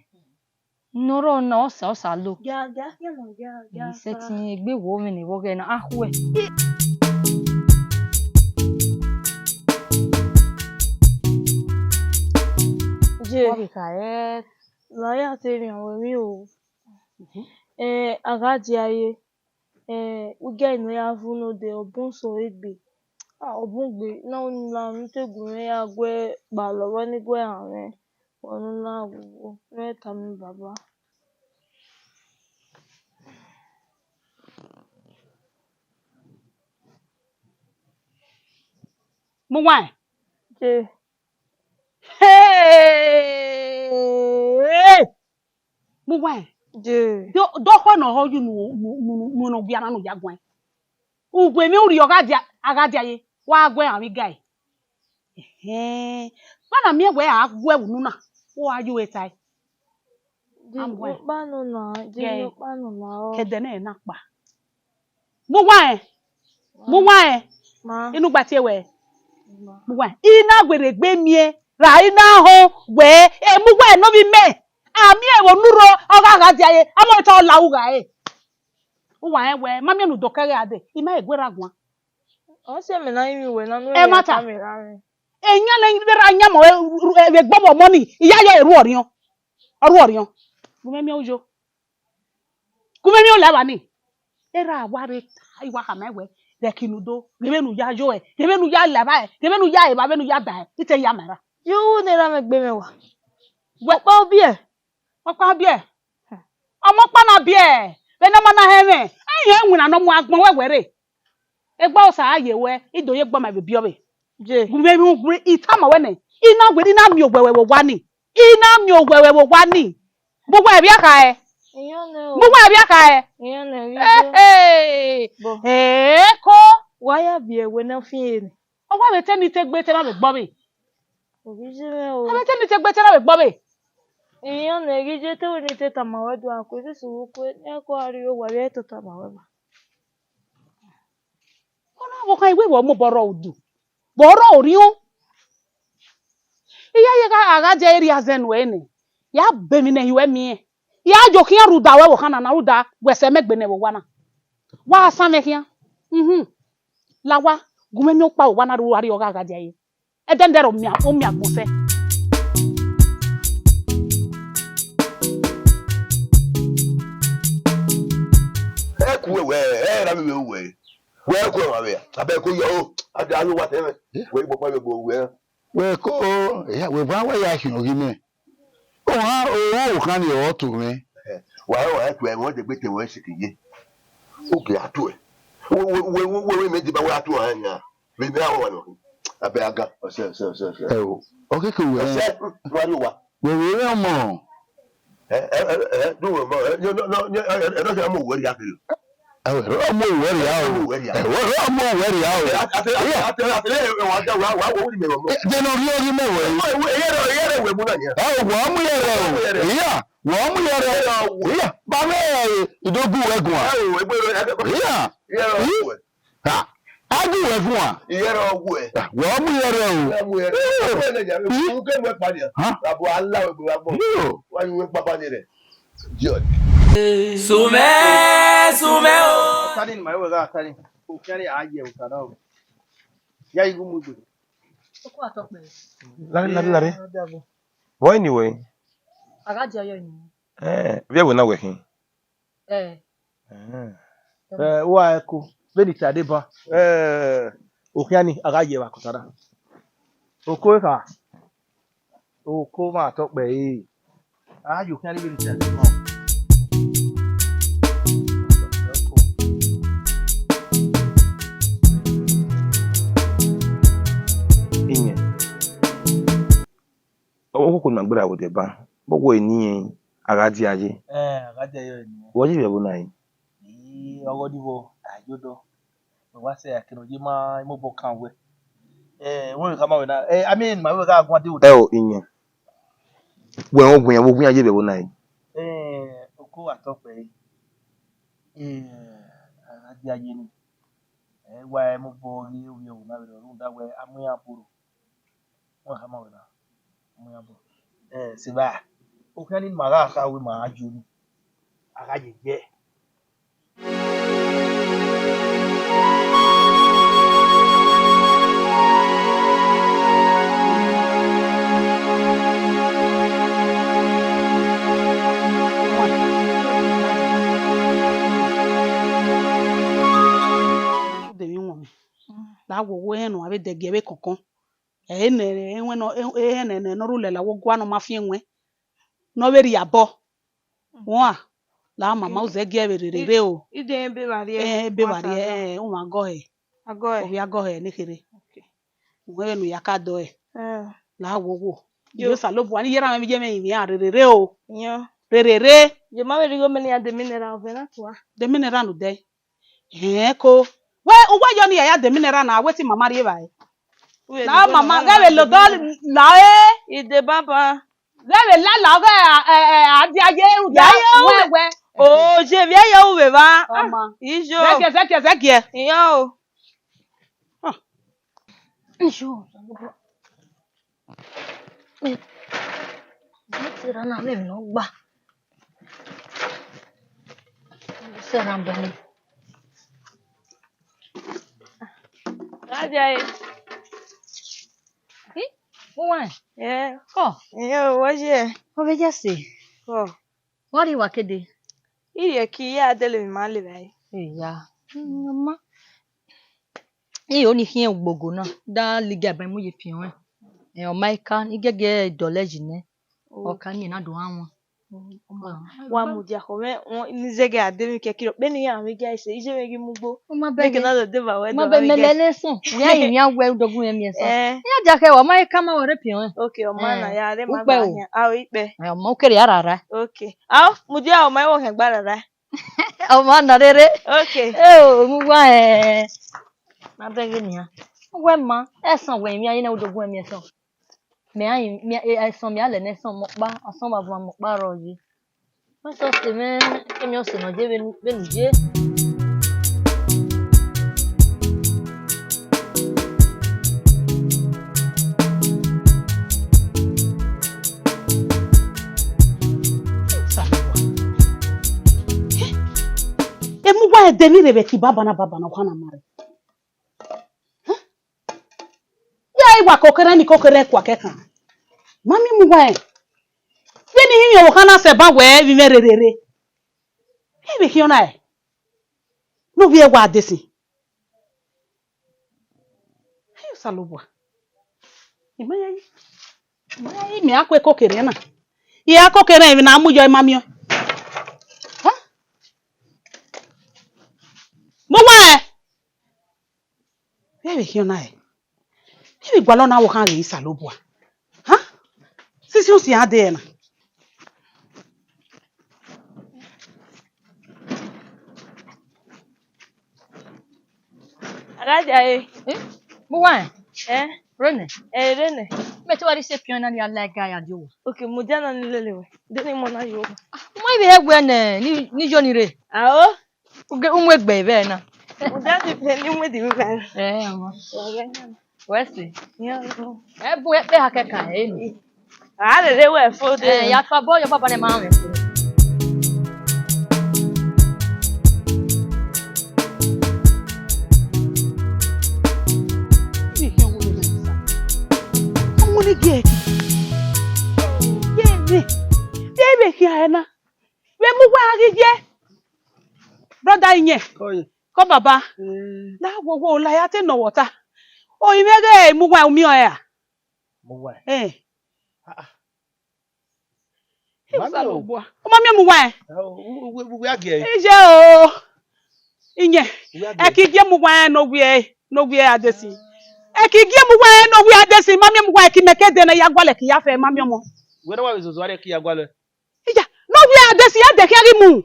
Ne ọ rrọọ na, ọ sa, ọ sa lo. Gia, gia, gia, gia, gia, sẹtin egbe wo mwẹ ne vbe ọghẹ na, a khuẹ. Ye. Ọ vbe kha ẹ. La ya te rhian wẹ emwi o. Mhm. Eh, a gha dia ye. Eh, u gia ne ya vu node, ọ bun so egbe. Ah, ọ bun gbe, na unu la, ne te gu mwẹ ya gue kpalọ, vbọ ne I gue hanmwẹ. Wẹ ne u na wu, ne tama baba. Mu waẹn. Je. Hey! Mu waẹn. Je. Do, do khọ ne ọ ho yu nu, nu, nu, nu, nu, gia na nu ya guan. Uwẹ mwẹ urhi ọ gha dia, a gha dia ye, wa gu ẹre amwẹ ga ẹre. Ehẹn. Vbọ na miẹn wẹ a gu ẹre unu na, u gha yo ẹre tae. Di Amwẹ. Ukpa nọ na, di Gẹ. Ukpa nọ na ọ. Kẹdẹ nẹ na kpa. Mu waẹn. Mu waẹn. Ma. Inu gba tie wẹ. Ma. Mu waẹn. I na werriegbe miẹn, ra I na họn wẹ, e mu waẹn nọ vbe imẹ. A miẹn vbe unu rro, ọ gha gha dia ye, a ma ta ọ la ugha ẹre. Uwa rẹn wẹ, ma miẹn ne u do kẹghe a dee, I ma he guerra guan. Ọ si ẹmwẹ ne a rinmwian uwẹ na, ne u Ẹ ma ta. Tama erha mwẹ. Eyan ne ra yan mọ vbe gbọmọ ọmọ ni, I ya yọ ẹre ru ọriọn. Ọ ru ọriọn. Gu mwẹ miẹn uyo. Gu mwẹ miẹn olẹ evba ni. Erha wa rre, I wa khama ẹn wẹ, rẹn ki ne u do, ghe vbene u ya yọ ẹre, ghe vbene u ya la evba ẹre, ghe vbene u ya evba, vbene u ya da ẹre, I te ya ma erha. Ye uwu ne erha mwẹ gbe mwẹ wa. Wẹ ọkpa ọ biẹ. Ọkpa biẹ. Ọmọ ọkpa na biẹ. Vbene ọmọ na hẹ mwẹ, ẹ i hẹ iwinna ne ọ mu agbọn wẹ wẹ rre. Egbe Osa a ye wẹ, I do ye egbe ọmọ vbe biẹ ọvbe. Je. Gu mwẹ miẹn uwẹ, I tama wẹ nẹ, I na wẹ, I na miẹn owẹwẹ vbe owa ni. I na miẹn owẹwẹ vbe owa ni. Bu uwa ẹvbiẹ kha ẹre. Iyan nẹ o. Bu uwa ẹvbiẹ kha ẹre. Iyan nẹ, Ehe. Bọ. Eko. Wa ya viẹ wẹ ne ọ fian ẹre. Ọ wa vbe te ne I te gbe te na vbe gbọ vbe. Ovbi iye mwẹ o. Ọ vbe te ne I te gbe te na vbe gbọ vbe. Iyan nẹ, ghi je te wẹ ne I te tama wẹ do a ku, esi suru ku, ne ko a rrie owa vbe I to tama wẹ ma. Ọna vbe okhan iwe vbe ọ mobọ rrọọ udu, vbe ọ rrọọ orhiọn. I ya ye gha, a gha dia erriọ azẹn nuẹn nẹ, ya bọ emwi ne I hiẹ uẹ miẹn. Ya yo khian rhunmwuda ruẹ vbe okhan na na, rhunmwuda wẹ sẹ mẹ gbe nẹ vbe owa na. Wa sa mwẹ khian. Mhm. La owa, gu mwẹ miẹn ọkpa vbe owa na rhunmwuda rriọ gha gha dia ẹre. Ẹdẹ ndẹrọ u miẹn, u miẹn agbọn sẹ. Ẹ ku wẹ, wẹ, ẹ ra vbe wẹ. Wẹ ku ẹmwẹ vbe, abẹ ko yọ o, a da alo wa tẹ mwẹ. Wẹ gbọkpa vbe gbo wẹ. Wẹ ko, ya, wẹ wa wẹ ya khian ghi mẹ. Ohan, ohan okhan ni ọ to mwẹ. Wa wa tu ẹmwẹ degbe te wẹ siki ye. Oke a tu ẹ. Wẹ, wẹ, wẹ, wẹ, wẹ, mẹ deba wẹ a tu ọhan nia. Vbe mẹ a wa nọ. Abẹ a ga. Ọsẹ, ọsẹ, ọsẹ, ọsẹ. Ẹ o, ọ keke wẹ. Ọsẹ, wa ri owa. Wẹ vbe rẹ ọmọ. Ẹ, ẹ, ẹ, ẹ, do wẹ ọmọ. Ẹ, no, no, no, ẹ, ẹ, ẹ, no, ẹ, ọmọ wẹ ya kiri. Ẹ, wẹ rẹ ọmọ wẹ ria o. Ọmọ wẹ ria. Ẹ, wẹ rẹ ọmọ wẹ ria o. Ẹ, ate, ate, ate, ate, ẹ, wa da, wa, wa, wa, wo ni mẹ ọmọ. Ẹ, de nọ rhie ọghe mẹ wẹ. Ẹ, wẹ, ẹ, ẹ, ẹ, wẹ mu na nia. Ẹ, wẹ ọmọ yẹrẹ o. Wẹ ọmọ yẹrẹ. Iya, wẹ ọmọ yẹrẹ. Ẹ, wẹ. Iya, ba mẹ, ẹ, idogu wẹ guan. Ẹ, wẹ, ẹ, wẹ, ẹ, wẹ. Iya. Iyẹrẹ ọghuẹ. Ha, a gu wẹ guan. Iyẹrẹ ọghuẹ. Wẹ ọmọ iyẹrẹ o. Iyẹrẹ ọghuẹ. Iyẹrẹ ọghuẹ. Iyẹrẹ. Iyẹrẹ ọghuẹ. Wa yu wẹ kpakpa ni rẹ. Idiot. Sumẹ, sumẹ o. Tani ni ma wẹ gha tani. O kẹre a ye o tana o. Ya igu mu gbe. Oku atọ pẹ. Lare, lare, lare. Vbọ ni wẹ? A gha dia yọ ni. Eh, vbe ẹvbo na wẹ khin? Eh. Eh. Eh, uwa ẹko, vbene I ta deba. Eh, okhian ni, a gha ye vbe akọta na. Oko ekha. Oko mwa tọ kpẹ ẹre. A gha ye okhian ni vbene I ta deba. Iyẹn. Ọvbokoko ne ima gberra vbe odẹ ba, vbe ọghe ne irẹn a gha dia ye. Eh, a gha dia ye ọre nẹ. Wẹ ọ ye vbe ẹvbo na re? Ii, ọghe ọnii vbọ, a yo dọ. Wẹ wa sẹ ẹre, a ke nọ ye ma mobọ kan wẹ. Eh, wẹ khama wẹ na. Eh, I mean, ma wẹ gha guan de. Ẹ o, iyẹn. Wẹ rẹn owian, wẹ owian ye vbe ẹvbo na re? Eh, oko wa tọ kpẹ re. Eh, a gha dia ye ni. Ẹ wa mobọ ghi ovbi ẹvbo na vbe rhunmwuda wẹ a mu iran boro. Wẹ khama wẹ na, mu iran bọ. Eh, Seba, okhian ni ma gha kha wẹ ma gha yo ni, a gha ye yẹ. De emwi wọn, la wo wo ehẹn ne uwa vbe dẹgiẹ vbe kọnkọn. Ẹ ne ẹwẹn nọ, ehẹn ne, ne ọ rhulẹ la wo gua ne ọ ma fian ẹwẹn, ne ọ vbe rhie abọ. Wọn a, la mama, uzẹ gie vbe rere re o. Ide ebe vba rrie. Eh, ebe vba rrie, eh, uwan gọ hẹ. Agọ hẹ. Ovbi agọ hẹ ne kherhe. Okay. Uwẹ vbene u ya ka dọ ẹre. Eh. La wo wo. Yo. Yo, Osanobua ni yẹrẹ mwẹ vbe iye mwẹ rinmwian, rere re o. Yan. Rere re. Ye ma vbe rhie igho mẹ ne iran de mineral vbe na tua. De mineral nu dẹ. Hẹn ko. Wẹ, uwa yọ ne I ya ya de mineral na, wẹ te mama rhie evbare. Uwẹ la ni mama, na ghẹ vbe lodọ la e. Ide baba. Ghẹ vbe lala ọghẹ a, a, a, a dia ye uda. Ya ye uwe. Wẹ, wẹ. O, je vbe ya ye uwe va. Ọma. Ijo. Zẹgiẹ, zẹgiẹ, zẹgiẹ. Iyan o. Ijo. Mo ti ra na vbe emwi ne ọ gba. Sẹ na bẹghe. Dia e. Ih, uwẹ. Eh, kọ. Iyo, wẹ ye? Ọ vbe ya sẹ. Kọ. Wa rri wa kede. Iyẹ ki ya dele emwi ma le vbe. Iya. Mm, ma. Iyo ni khian ugbogo na. Da liga ba mu ye piọn ẹn. Eh, ọ ma ka, ni gẹgẹ dọlẹ yi nẹ. Ọ ka miẹn na do gha wọn. Wa mudia khọ mwẹ, wọn, ni zẹgẹ a de emwi kẹkirọ, vbene iran vbe gia ise, iye mwẹ ghi mu ugbo. Ọ ma bẹ mẹ. Mẹ ke na do deba wẹ, ma dọ bẹ mẹ lẹ nẹ sọn. Wẹ a yi yan wẹ u do gu mwẹ miẹn sọn. Eh. Ya dia khẹ wa, ọ ma ka ma wẹ re piọn ẹn. Okay, ọ ma na ya re ma gba hian. A o ikpẹ. Eh, ọ ma ukere ya rara. Okay. A o, mudia ọ ma wo hian gba rara. Ọ ma na rere. Okay. Eh, o, mu wa, eh. Ma bẹ ghe nian. Wẹ ma, ẹsọn wẹ miẹn, a yi na u do gu mwẹ miẹn sọn. Mẹ a, mẹ, ẹsọn mẹ a lẹ nẹ sọn mọ ọkpa, ọsọn vbe avan mọ ọkpa rrọọ ye. Wẹ sẹ ọse mwẹ, kẹmẹ ọse nọ je vbene, vbene u ye. Emu wa ẹdẹ ni rre vbe ẹki banbanna banbanna, ọ kha na ma rre. Ya i wa kokere ni kokere kua kẹkan. Ma miẹn mu uwa ẹn. Vbene I himwi ọvbokhan na sẹ ban wẹ vbe imẹ rherhe rre. I vbe khian na ẹn. Ne ovbi ẹre wa Adesin. Ẹ Osanobua. I ma ya yi. I ma ya yi, mẹ a ku ekokere na. I a kokere emwi ne a mu yọ, I ma miẹn ọẹn. Ha? Mu uwa ẹn. Vbẹ vbe khian na ẹn? Vbẹ vbe gualọ na vbe okhan ghe Osanobua? Ha? Sisi osi a dee na. A gha dia re. Eh? Mu uwa ẹn? Eh? Rre nẹ? Eh, rre nẹ. Mẹ te wa rhie ise piọn na ni a la ẹga ya die owa. Okay, mudia na ni lele wẹ. De ne imọ na yo. Mu ivbi hẹ wẹ nẹ, ni, ni yo ni rre. Ao. Uge, u mu egbe vbe na. Mudia ni pe ni mu di vbe na. Eh, ọmọ. Wẹ sẹ. Ẹ bu ẹkpẹ ha kẹkan ẹ ni. A lele wẹ fo de. Eh, ya kpa bọ, yọ baba ne ma mwẹ fo. Ọmọ ne gie ẹki. Ye ne. Ye vbe khian ẹna. Vbe mu uwa ghi ye. Brother Iyẹn. Oye. Kọ baba. Eh. La wowo la ya te nọ wọta. O i mwẹ ghe mu uwa umiọn ẹre a? Mu uwa. Eh. Ah, ah. Ẹ Osanobua. Ọ ma miẹn mu uwa ẹn. Ẹ, u, u, u, u, u, a gie. Iye o. Iyẹn. Ẹ ki gie mu uwa ẹn ne owiẹ, ne owiẹ Adesin. Ẹ ki gie mu uwa ẹn ne owiẹ Adesin, ma miẹn mu uwa ẹn, ki mẹ ke dee ne ya gualọ ẹki ya fẹ, ma miẹn ọmọ. Wẹ ne wa vbe zozo a rre ẹki ya gualọ. Iya, ne owiẹ Adesin ya dẹ khian ghi mu.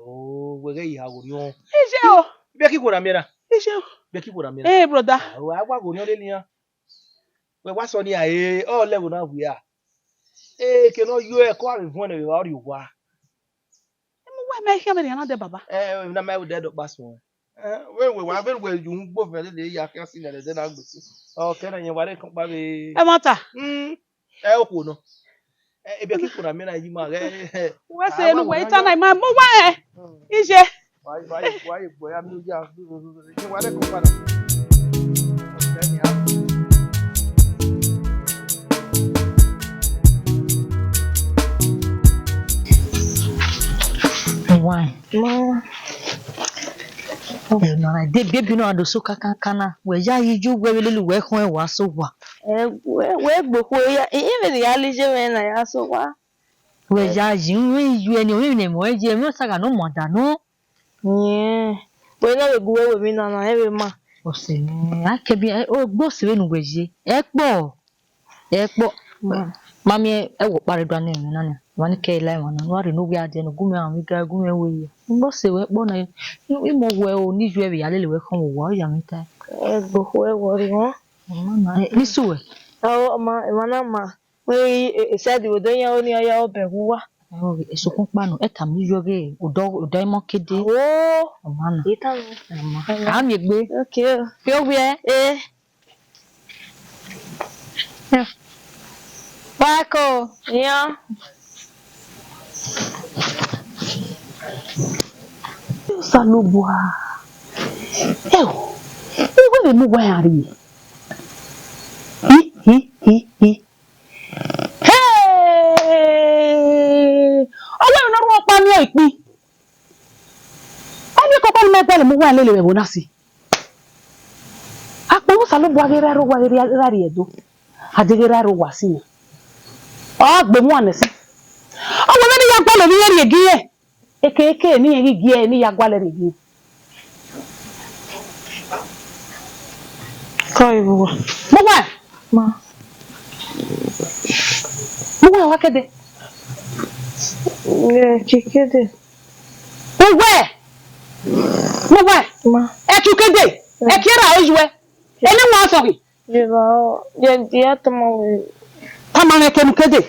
O, wẹ ghẹ ya gho niọn. Iye o. Bẹ ki khuo na miẹn na. Iye o. Bẹ ki khuo na miẹn na. Eh, brother. A, wa gho niọn lele iran. Wẹ wa sọ nia, e, ọ lẹ ẹvbo na wia. E, ke ne ọ yo ẹko avbe vuọn ne vbe vba rrie owa. Emu wẹ mẹ khian vbene iran na dẹ baba. Ẹ, emwi na ma vbe dẹ dọkpa suẹn. Ẹ, vbene wẹ wa, vbene wẹ yu ugbo fẹ lele ya khian si nẹ, ẹdẹ na gbe si. Ọ kẹ na yẹn wa re kọnkpa vbe. Ẹmwata. Mm. Ẹ okhuo nọ. Ẹ, ebiẹ ki kpona miẹn na yi ma ghẹ. Wẹ se enu wẹ ita na ima mu wẹ. Iye. Wa ye, wa ye, wa ye gbe ya mi ya. Wa re ko padà. Why? Ma. Ẹ nọ na de biebi nọ do so kakakana. Wẹ ya yi ju wẹ vbe lele wẹ khọn wa so wa. Ẹ wẹ, wẹ gbokhuo ya. I, I vbe ya lije mwẹ na ya so wa. Wẹ ya yi, u i ju ẹni, ovbi ne mọ ye, emwi ọsa gha ne ọ muada nọ. Yẹn, wẹ na vbe gu wẹ wẹ emwi na na, ẹ vbe ma. Ọse nẹ, a kẹ bi, ẹ, o gbe ọse vbene uwẹ ye, ẹ kpọ, ẹ kpọ. Ma. Ma miẹn ẹvbo ọkpa rre dua ne emwi na nia, wa ni kẹ i la emwa na, ne uwa rhie ne ovbi a diẹ ne gu mwẹ rhan mwẹ igara, gu mwẹ wẹ ye. U gbe ọse wẹ kpọ na, imọ wẹ o, ne i ju ẹvbe ya lele wẹ khọn vbe owa, ọ ya mwẹ tae. Ẹ gbokhuo ẹ wọ rre wọn. Ẹ, ni su wẹ. Ọ ma, emwa na ma. Wẹ i, e, e, side vbe odọ iran ro ni ọ ya obẹ vbe uwa. Ẹ, ọ ghe, e sokpan ọkpa nọ, ẹ tama iyọ ghe, odọ, odọ imọ kede. Awo. Ọ ma nọ. I tama. Ọ ma. Ọ ma. A miẹn egbe. Okay o. Fi owiẹ. Eh. Wa ko. Iran. Osanobua. Ẹ o. Iwe vbe mu uwa iran rrie. Hi, hi, hi, hi. Hey! Ọ wẹ ne ọ rhunmwuda ọkpa miẹn ikpin. Ọ miẹn ke ọkpa ne imẹ gualọ mu uwa lele vbe ẹvbo na si. Akpawẹ Osanobua ghi rre aro uwa ghi rre, rre Ẹdo. A deghẹ rre aro uwa si yan. Ọ gbe mu uwa nẹ sẹ. Ọ wẹ vbene I ya gualọ ovbi mwẹ rrie gie irẹn. Eke eke ne irẹn ghi gie ẹre ne I ya gualọ rrie gie. Kọ ivbi uwa. Mu uwa. Ma. Mu uwa wa kede. Ẹ, kikede. Mu uwa. Mu uwa. Ma. Ẹ kikede. Ẹ kie ra ojuẹ. Ene wa sọghe. Ye ba, ye, ye tama we. Tama mwẹ kenu kede.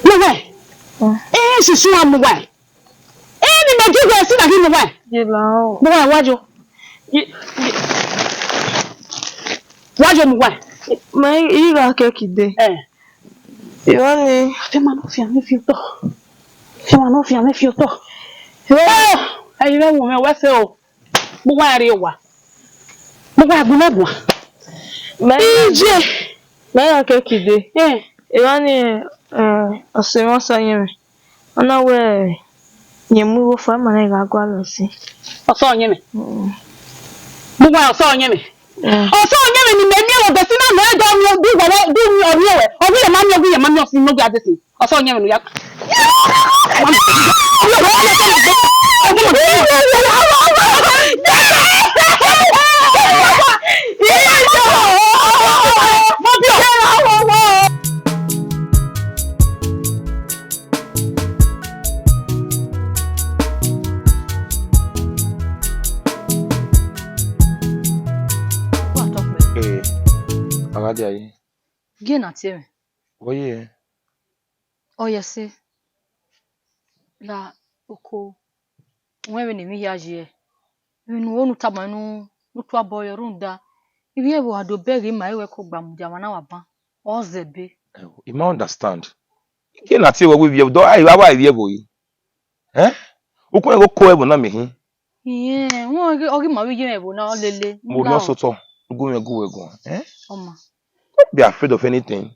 Mu uwa. Mm. Eh, susu a mu uwa. Eh, ni mẹ ghi wẹ si na ghi mu uwa. Ye ba o. Mu uwa wa yo. Ye, ye. Wa yo mu uwa. Ma i gha kẹ kide. Eh. Iwani. Fian ma nọ, fian mwẹ fi otọ. Fian ma nọ, fian mwẹ fi otọ. Eh. Eh, ẹyin mwẹ wu mwẹ wẹ sẹ o. Mu uwa rrie owa. Mu uwa gu na guan. Mẹ Ije. Mẹ ya kẹ kide. Eh. Iwani, eh, ọse mwẹ, ọse ọyẹnmwẹ. Ọ na wẹ, rẹn mu igho fua, ma na gha gualọ ẹse. Ọse ọyẹnmwẹ. Mm. Mu uwa ọse ọyẹnmwẹ. Mm. Ọse ọyẹnmwẹ ne imẹ miẹn vbe ọdẹsin na, mẹ do miẹn, do wẹ, do miẹn, ọ miẹn wẹ. Ọ ghi ya ma miẹn, ọ ghi ya ma miẹn ọse ne ọ ghi a dẹsin. Ọse ọyẹnmwẹ ne u ya. Ee, a gha dia ye. Gie na tie mwẹ. Wẹ ye? Ọ ye ẹse. La oko, wẹ vbene emwi hia ye. Vbene u ho ne u tama ne u, ne u tuabọ yọ rhunmwuda, ivbi ẹvbo a do bẹghe ima, ẹ wẹ ko gba mudia mwa na wa ban. Ọ zẹ ebe. Ẹo, I ma understand. Gie na tie wẹ wẹ ivbi ẹvbo, dọ, a i vba ivbi ẹvbo yi. Eh? Ukun ẹghẹ oko ẹvbo na miẹn khin. Iyẹn, wọn ọ ghi ma vbe ye mwẹ ẹvbo na lele. Mo rhie ọsọtọ, gu mwẹ gu wẹ guan. Eh? Ọma. Don't be afraid of anything.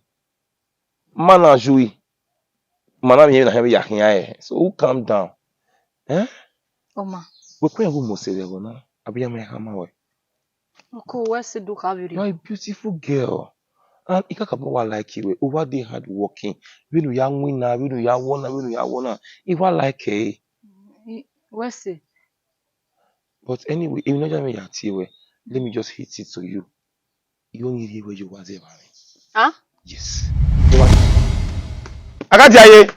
Ma na ju i. Ma na miẹn na hẹ vbe ya khian ẹre. So you calm down. Eh? Ọma. Wẹ kue ẹvbo mo se vbe ẹvbo na. Abi ya mẹ khama wẹ. Oko wẹ se do kha vberriọ. You are a beautiful girl. And I kakabọ wa like you. U wa dey hard working. Vbene u ya winna, vbene u ya wọna, vbene u ya wọna. I wa like ẹre. Wẹ se. But anyway, emwi ne ọ ya mwẹ ya tie wẹ, let me just hit it to you. I only rhie wẹ ye owa zẹ evba mwẹ. Ah? Yes. A gha dia ye.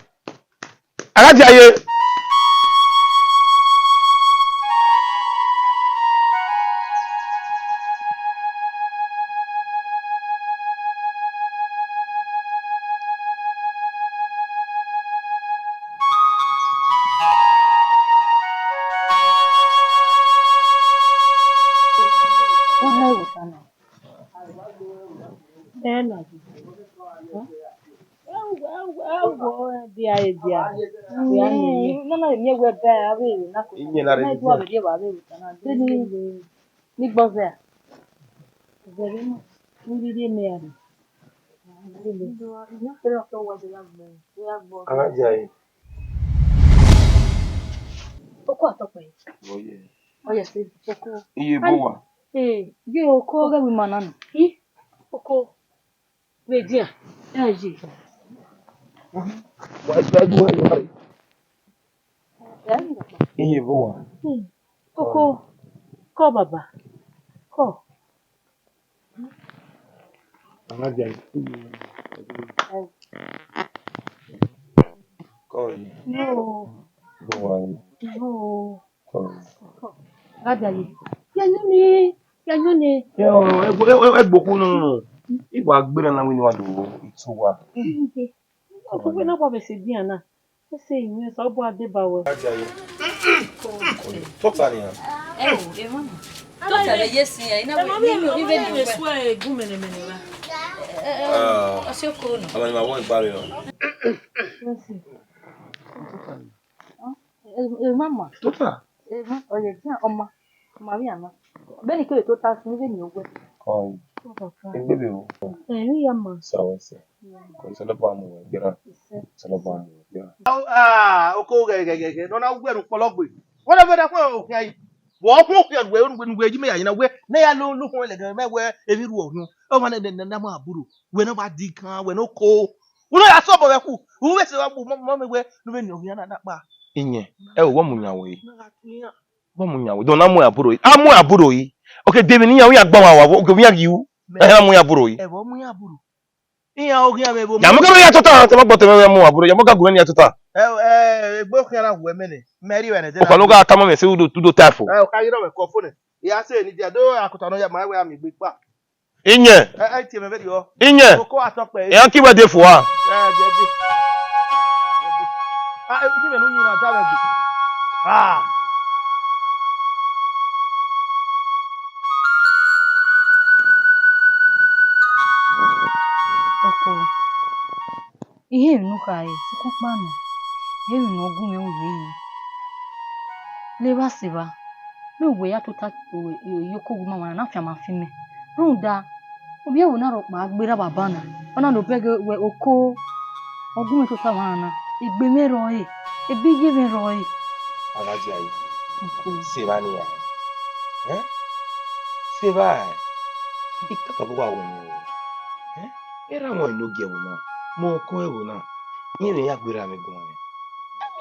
A gha dia ye. Ẹ na. Ẹvbo, ẹvbo, ẹvbo, dia, dia. Nana miẹn wẹ ba avbe ere na ko. Iyẹn na rre na. Vbe rrie evba avbe ere na. Ni gbọ zẹ a? Zẹ vbe na. Ni rhie mẹ a rre. Oko atọkpẹ. Ọ ye ẹse. Oko. Ye oko ghẹ vbe ima na nọ. Oko. Vbe dia? Ẹ ye. Iye vbe owa. Koko, kọ baba, kọ. Kọ yi. No. Vbe owa yi. No. Kọ. Kọ. Gha dia ye. Ya yọn ni, ya yọn ni. Ẹ, ọ, ẹ, ẹ, ẹ, ẹ gbokun nọ. Igba gbe na na wini wa do itu wa. Ọkpọkpọ na wa vbe sẹ edian na. Ese imẹ sẹ ọbọ a deba wẹ. Tọta nian. Ẹ o, emọ na. Tọta lẹ ye sin ya, ina wẹ ni mi vbe ni wẹ. Sue gu mẹnẹmẹnẹ ra. Ẹ, ẹ, ọ si oko na. Ama ni ma wọ igba re nọ. Ẹ, ẹ, mama. Tọta. Ẹ, ma, ọ ye dia ọma. Ma vbe iran na. Bẹghe ne I kere tota sin vbene I wẹ. Kọe. Egbe vbe o. Ẹmwẹ ya ma. Sẹ wẹ sẹ. Kọe, Osanobua mu wẹ gberra. Osanobua mu wẹ gberra. Ah, oko ghẹghẹghẹ ne ọ na wẹ ne ukpọlọ gbe. Wẹ na wẹ na khuẹ okhian yi. Vbe ọ khuẹ okhian wẹ, wẹ, wẹ, wẹ, yi mẹ ya yi na wẹ, ne ya lo, lo khuẹ lẹgẹ mẹ wẹ emwi rhuọ orhiọn. Ọmwa nẹ, nẹ, nẹ, na mu aburo. Wẹ ne ọ wa di kan, wẹ ne oko. Wẹ ne ọ ya sẹ obọ vbe khu. Wẹ vbe sẹ wa bu mọ, mọ mẹ wẹ, ne ọ vbe ne okhian na, na kpa. Iyẹn, ẹ o, wọ mu yan wẹ. Na gha tu iran. Wọ mu yan wẹ, de ọ na mu aburo yi. A mu aburo yi. Oke, de emwi ne iran, iran gba wa wa, oke, iran ghi ru. Ẹ na mu aburo yi. Ẹvbo mu iran aburo. Iran oghian mwẹ vbe. Ya mu kẹrẹ ya tota, te ma gbọtọ mwẹ mu aburo, ya mu ka gu mwẹ ni ya tota. Ẹ, ẹ, egbe okhian na hu ẹmẹ nẹ, mẹ rri vbe ẹnẹ de. Okhuo na no gha tama mwẹ sẹ udo, udo ta fo. Ẹ, okha ghi rọ mwẹ kọ fo nẹ. Ya sẹ ni dia, do akota nọ ya ma wẹ a miẹn egbe kpa. Iyẹn. Ẹ, ẹ, tie mwẹ vberriọ. Iyẹn. Oko atọ kpẹ. Ẹ, a ki wẹ de fua. Ẹ, jẹ de. Ah, ẹ, tie mwẹ ne u yin na da mwẹ gbe. Ah. Oko. I họn emwi ne u khare, sokpan ọkpa nọ, I họn emwi ne ọ gu mwẹ ru ye yi. Levba sẹ evba, vbe uwẹ ya tota ye oko gu ma mwa na, na fianma fi mẹ. Rhunmwuda, ovbi ẹvbo na rhọkpa gberra baba na, ọ na do bẹghe wẹ oko, ọ gu mwẹ tota mwa na, egbe mwẹ rrọọ re, egbe iye mwẹ rrọọ re. A gha dia yi. Oko. Sẹ evba nian. Ẹn? Sẹ evba, I kakabọ wa wẹ nẹ o. Ẹn? Erha mwẹ ne ogie ẹvbo na, mẹ ọkọ ẹvbo na, irẹn ya gberra mwẹ guan.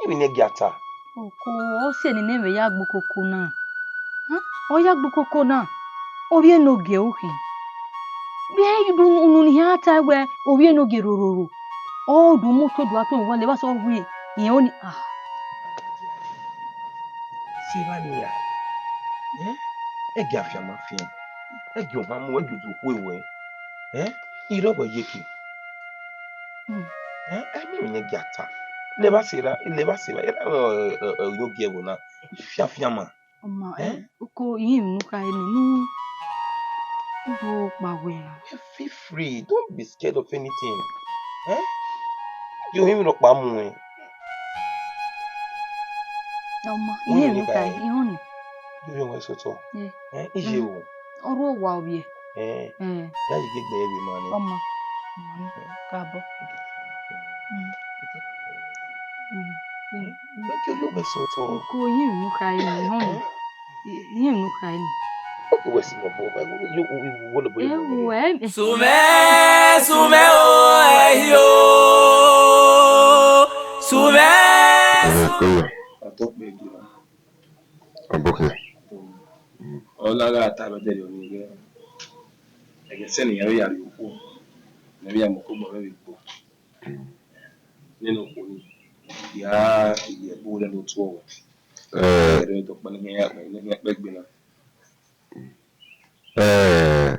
Ẹ miẹn emwi ne I gia ta. Oko, ọ sẹ ne I nẹ vbe ya gbe ukoko na. Hẹn? Ọ ya gbe ukoko na. Ovbi enogie ru khin. Vbe ẹ i do unu ne iran ta wẹ ovbi enogie rororo. Ọ do mu oto do a to wẹ levba sẹ ọ wẹ irẹn oni. Ah. Sẹ evba nian. Ẹn? Ẹ gia fianma fian. Ẹ gia ohan mu, ẹ gia odukhue wẹ. Ẹn? I rre wẹ yeke. Hmm. Ẹn? Ẹ miẹn emwi ne I gia ta. Levba sẹ erha, levba sẹ erha, erha, ẹ, ẹ, ẹ, enogie ẹvbo na. Fianfianma. Ọma, ẹ, oko, I họn emwi ne u khare nẹ, ne u, u do kpa wẹ ra. Feel free, don't be scared of anything. Eh? Yo, him rhọkpa mu ẹn. Ọma, I họn emwi ne u khare, I họn nẹ. Yo, yo, wẹ sotọ. Eh, iye o. Ọ ru owa ovbiẹ. Eh. Ya yi gbe egbe ma nẹ. Ọma. Ọma nẹ. Kabọ. Mm. Mm. Mm. Wẹ ke lo wẹ sotọ. Oko, I họn emwi ne u khare nẹ, I họn nẹ. I họn emwi ne u khare nẹ. Wẹ si mọ bọ, wẹ, wẹ, wẹ, wẹ, wẹ, wẹ, wẹ. Ewu, ẹ. Sumẹ, sumẹ o, ẹ hi o. Sumẹ. Ẹ, kọyọ. Ọbokhian. Ọ na gha ta vbe ẹdẹrriọ nii wẹẹ, ẹghẹ sẹ ne iran vbe ya rrie okhuo, ne ẹ vbe ya mu okobọ vbe vbe ikpo. Nene okhuo nii, ya ye ẹbu rẹ ne otu ọghọ. Eh. Ẹre dọkpa ne iran ya kpẹ, ne iran kpẹ gbe na. Eh,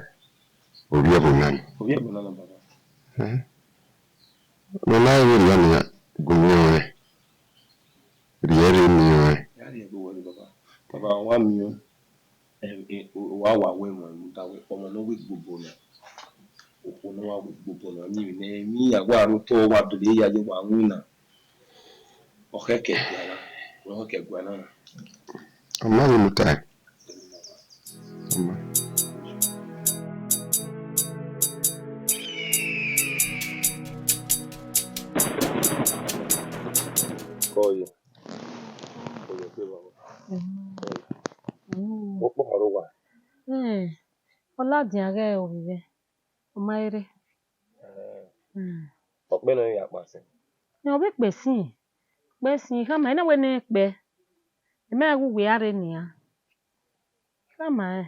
ovbi ẹvbo na ni. Ovbi ẹvbo na na, baba. Eh. Mẹ ma rẹn vberriọ nian, gu miẹn ọnrẹn. Rhie rre miẹn ọnrẹn. Ya rhie gbe uwẹ rre, baba. Baba, wa miẹn. Ẹ, ẹ, wa wa wẹ ẹmwẹ rhunmwuda wẹ ọmọ ne ọ wẹ igbobọ na, okhuo ne ọ wa wẹ igbobọ na, ọni vbe nẹ emwi iran wa rre otọ, wa dọlọ ya ye wa winna. Ọ khẹke ẹguae na, ọ khẹke ẹguae na. Ọ ma vbe muta ẹe. Ọ ma. Kọye. Kọye, kọye, baba. Vbọ kpọkpa rre owa? Ẹn, ọ ladian ghẹ ovbi mwẹ, ọ ma rre. Ẹn. Hmm. Ọ kpẹ nọ ya kpa sin? Ẹn, ọ vbe kpe sin, kpe sin, I khama ẹre na wẹ ne kpe. Mẹ ma ghẹ uwẹ a rre nian. I khama ẹre.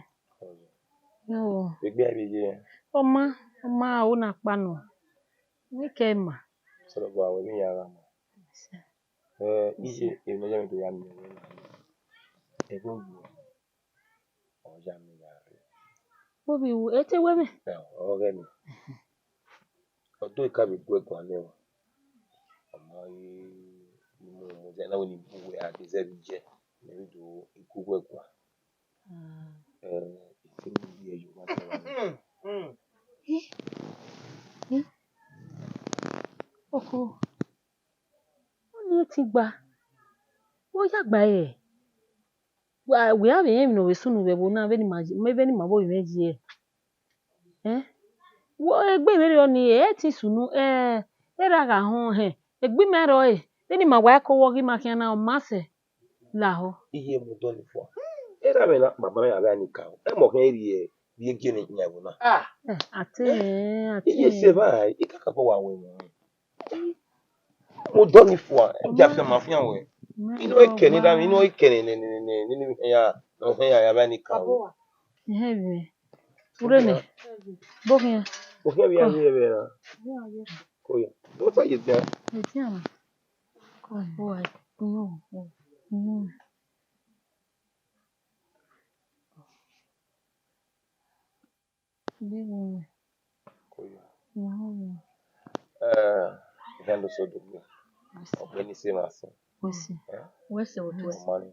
Yo. Egbe a vbe ye? Ọ ma, ọ ma, ọ na kpa nọ. Ni kẹ ma. Sọrọ bọ, wẹ ne iran gha ma. Ẹ, iye, emwi ne ọ ya miẹn do ya miẹn wẹ na, ẹvbo yuẹ, ọ ya miẹn ya rre. Ovbi ru, ẹ te wẹ mwẹ? Ẹ, ọ ghẹ nẹ. Ọ do ka vbe gu ẹguan nẹ wa. Ọ ma ghi mu mu zẹ na wẹ ne I bu wẹ a de zẹ vbe iye, ne I do gu wẹ ẹguan. Ah. Ẹ, I te mu ye yo ma ta wa. Ih, ih. Oko. Ọni ẹ ti gba. Wẹ ọ ya gba ẹre. Wa, wẹ a vbe rẹn emwi ne ọ vbe sunu vbe ẹvbo na, vbene ima, vbene ima vbe ovbi mwẹ yi ẹe. Ẹn? Wo, egbe vberriọ nii, ẹ i te sunu, ẹ, erha gha họn hẹn, egbe ima rrọọ, vbene ima wa ẹko vbe ọghe ima khian na, ọ ma sẹ lahọ. Iye mu dọ ni fua. Erha mwẹ na, baba mwẹ, avbe a ni ka o. Ẹmwẹ ọ khian rhie, rhie gie ne iyan ẹvbo na. Ah, ẹ, a te, ẹ, a te. Iye sẹ evba, I kakabọ wa wẹ ẹmwẹ. Mu dọ ni fua, ẹ, gia fian ma fian wẹ. Inu ẹkẹ ne I da, inu ẹkẹ ne, ne, ne, ne, ya, ne ọ hẹn ya, ya avbe a ni ka o. Ehẹn, vbe. Urre nẹ. Bo khian. Bo khian vbe ya ye vbe ra. Ko ya. Bo ta ye dia. Ye dia ma. Ko bo ai. Inu. Inu. Ko ya. Inu. Eh, Ivan do so do. Ọgbẹni se ma sẹ. Wẹ sẹ. Eh? Wẹ sẹ o tuẹ. Ọmọ ni.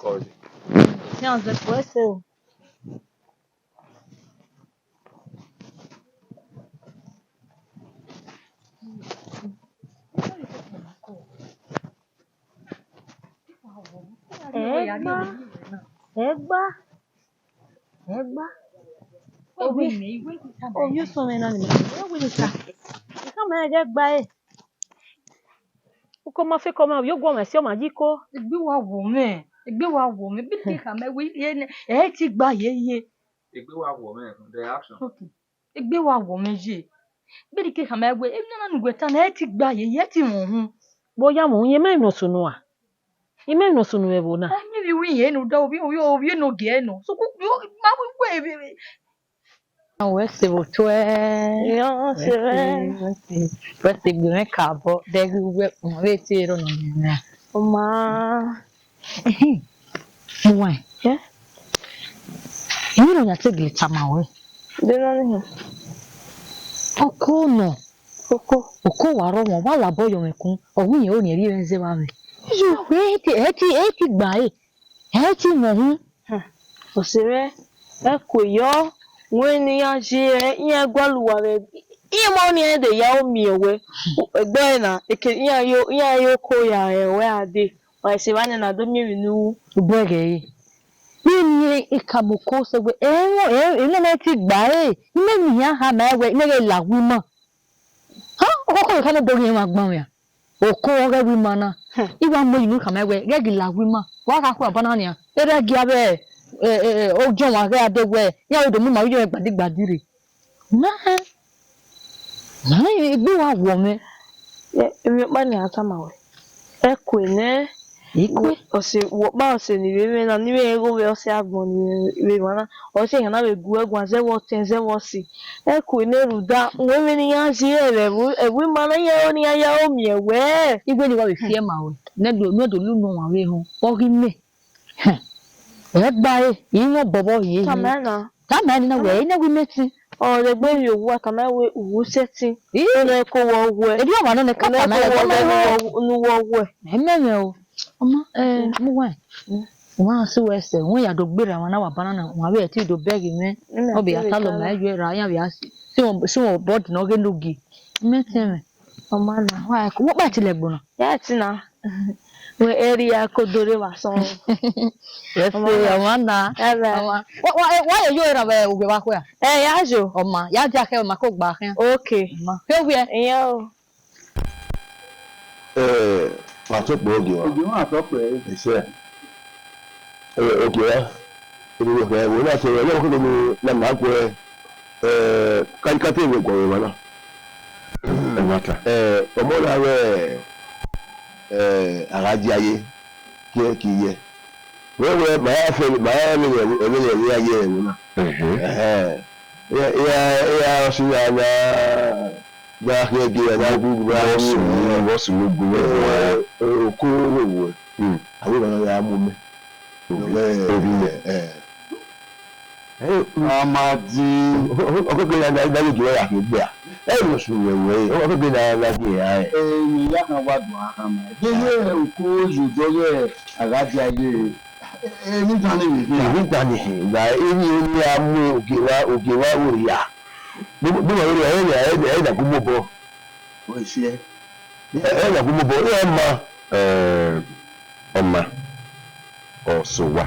Kọ. Wẹ sẹ o. Ẹgba, ẹgba, ẹgba. Ovbi, ovbi usọ mwẹ na ni ma, ovbi ni ka. Ikhama ẹghẹ gba ẹre. Uko ma fẹko ma, ovbi oguọmwa ẹse ọmwa yi ko. Egbe wa wọ mwẹ, egbe wa wọ mwẹ, bi ke khama ẹwẹ, ẹ ti gba ye ye. Egbe wa wọ mwẹ, the action. Okay. Egbe wa wọ mwẹ ye. Vbene I ke khama ẹwẹ, emwi na ne uwẹ ta na, ẹ ti gba ye, ẹ ti mwẹ uhunmwu. Vbe ọ ya mwẹ uhunmwu, I ma emwi ne ọ sunu a? I ma emwi ne ọ sunu vbe ẹvbo na? Ọ miẹn vbe iru iyẹn nọ, ovbi, ovbi, ovbi enogie nọ. So, ku, yo, ma wẹ, wẹ, wẹ, wẹ. Wẹ sẹ vbe otọ ẹre. Wẹ sẹ, wẹ sẹ, wẹ sẹ gbe mwẹ kabọ, de ghi wẹ, wẹ te rọ nọ nẹ. Ọ ma. Ehin, Uwaẹn. Ẹ? Emwi ne ọ ya te gele tama ruẹ. De na ni họn? Oko nọ. Oko. Oko wa rọ wọn, wa labọ yọ mwẹ kun, ọ wẹ irẹn oniẹn rhie mwẹ zẹ vbe avbe. Yo, ẹ ti, ẹ ti, ẹ ti gba ẹre, ẹ ti mwẹ uhunmwu. Hmm. Ọse mwẹ, ẹ kue yọ, wẹ ne iran ye, iran gualọ uwa vbe, iran ma ọnii rẹn de ya ro miẹn wẹ. Egbe ẹre na, eke iran yo, iran yo oko ya rẹ wẹ a dee. Wa sẹ evba nẹ na do miẹn emwi ne u ru. U bẹghe ẹre. Vbene I ka mu oko sẹ wẹ, ẹ, ẹ, ẹ, nene ẹ ti gba ẹre, I ma emwi ne iran khama ẹwẹ, I ma ghẹ la uwu ima. Ha, ọkọkọ vbe ka ne do ghi ẹmwẹ agbọn mwẹ a? Oko ọghe uwu ima na. Hmm. I wa mu yi ne u khama ẹwẹ, ghẹ ghi la uwu ima. Wa gha khu aba na nian. Erha gia vbe, ẹ, ẹ, ẹ, ojọnmwa ghe a dee wẹ, iran do mu ima vbe iyọnrẹn gbadigbadi rre. Na, na, egbe wa wọ mwẹ. Ẹ, emwi ọkpa ne a tama wẹ. Ẹ kue nẹ. I kue. Ọse, wẹ ọkpa ọse ne I vbe mwẹ na, ne I vbe rẹn igho vbe ọse agbọn ne I vbe mwẹ na. Ọse hia na vbe gu ẹre guan zẹ vbe ọtẹn, zẹ vbe ọse. Ẹ kue nẹ rhunmwuda, wẹ vbene iran ye ẹre vbe ẹvbo, ẹvbo ima na, iran ro ne iran ya ro miẹn wẹ. Igbe ne wa vbe fi ẹe ma wẹ. Ne do, ne do lu nọ wan vbe họn. Ọ ghi mẹ. Ẹ gba ẹre, I mwẹ obọ vbe ọ hiehie. Tama ẹre na. Tama ẹre na wẹ, I na wẹ I mẹ ẹtin. Ọ, rhie egbe rhie owa, tama ẹre wẹ, u sẹtin. Ii. Nene ko wọ wẹ. Erriọ ọmwa nọ nẹ ka tama ẹre, tama ẹre ne u wọ wẹ. Ẹ mẹ mwẹ o. Ọma, ẹ, mu wa. Mm. Wa sẹ wẹ sẹ, wẹ ya do gberra wa na wa banana, wa vbe ẹtin do bẹghe mwẹ. Mm, ọ be ya ta lọ ma ẹyọ ra, iran vbe ya si. Si wọn, si wọn bọdẹ ne ọ ghe ne ogie. Mẹ tẹn mwẹ. Ọma na. Wa, wo kpa ti lẹgbo na. Ya ti na. Wẹ ẹri ya ko dore wa sọn. Yes, ọma na. Ọma na. Ẹ bẹ. Ọma. Wa, wa, wa ye yo ra vbe ugbe vbe akhuẹ a? Ẹ, ya yo. Ọma, ya dia khẹ ma ko gba khian. Okay. Ọma. Ke wiẹ. Iyan o. Eh, wa tọ kpẹ ogie wa. Ogie wa tọ kpẹ. Ẹsẹ. Eh, ogie wa. Ebe wo kẹ, wo na sẹ, wo na kẹ, na ma guẹ, eh, ka, ka te vbe guẹ vbe emwa na. Ẹmwata. Eh, ọmọ na ghẹ, eh, a gha dia ye, gie ki ye. Wẹ, wẹ, ma ya fẹ, ma ya vbe, vbe, vbe, vbe ya ye ẹvbo na. Ẹhẹn. Ẹhẹn. Ya, ya, ya, ọse ya, ya, ya khian gie, ya, ya gu, ya gu, vbọ sunu, vbọ sunu gu, eh, eh, oko wo wo. Hmm. Avbe emwa na ya mu mẹ. Ovbi, ovbi. Eh, eh. Eh, mm. Amadi. Ọkẹkẹ na, na, na, na, na, ya khin gbe a. Eh, no su wẹ wẹ. Ọkẹkẹ na, na, na, na, eh. Eh, ni ya kan wa do a kan ma. Ye, ye, oko yo do ye, a gha dia ye. Eh, eh, ni dan ni ye. Ni dan ni ye. Na, eh, ni, ni a mu ogie wa, ogie wa wo ya. Bo, bo wa wo ya, eh, eh, eh, na gu mo bo. Ọ i siẹ. Eh, eh, na gu mo bo, eh, ma. Eh, ọma, ọ sẹ owa.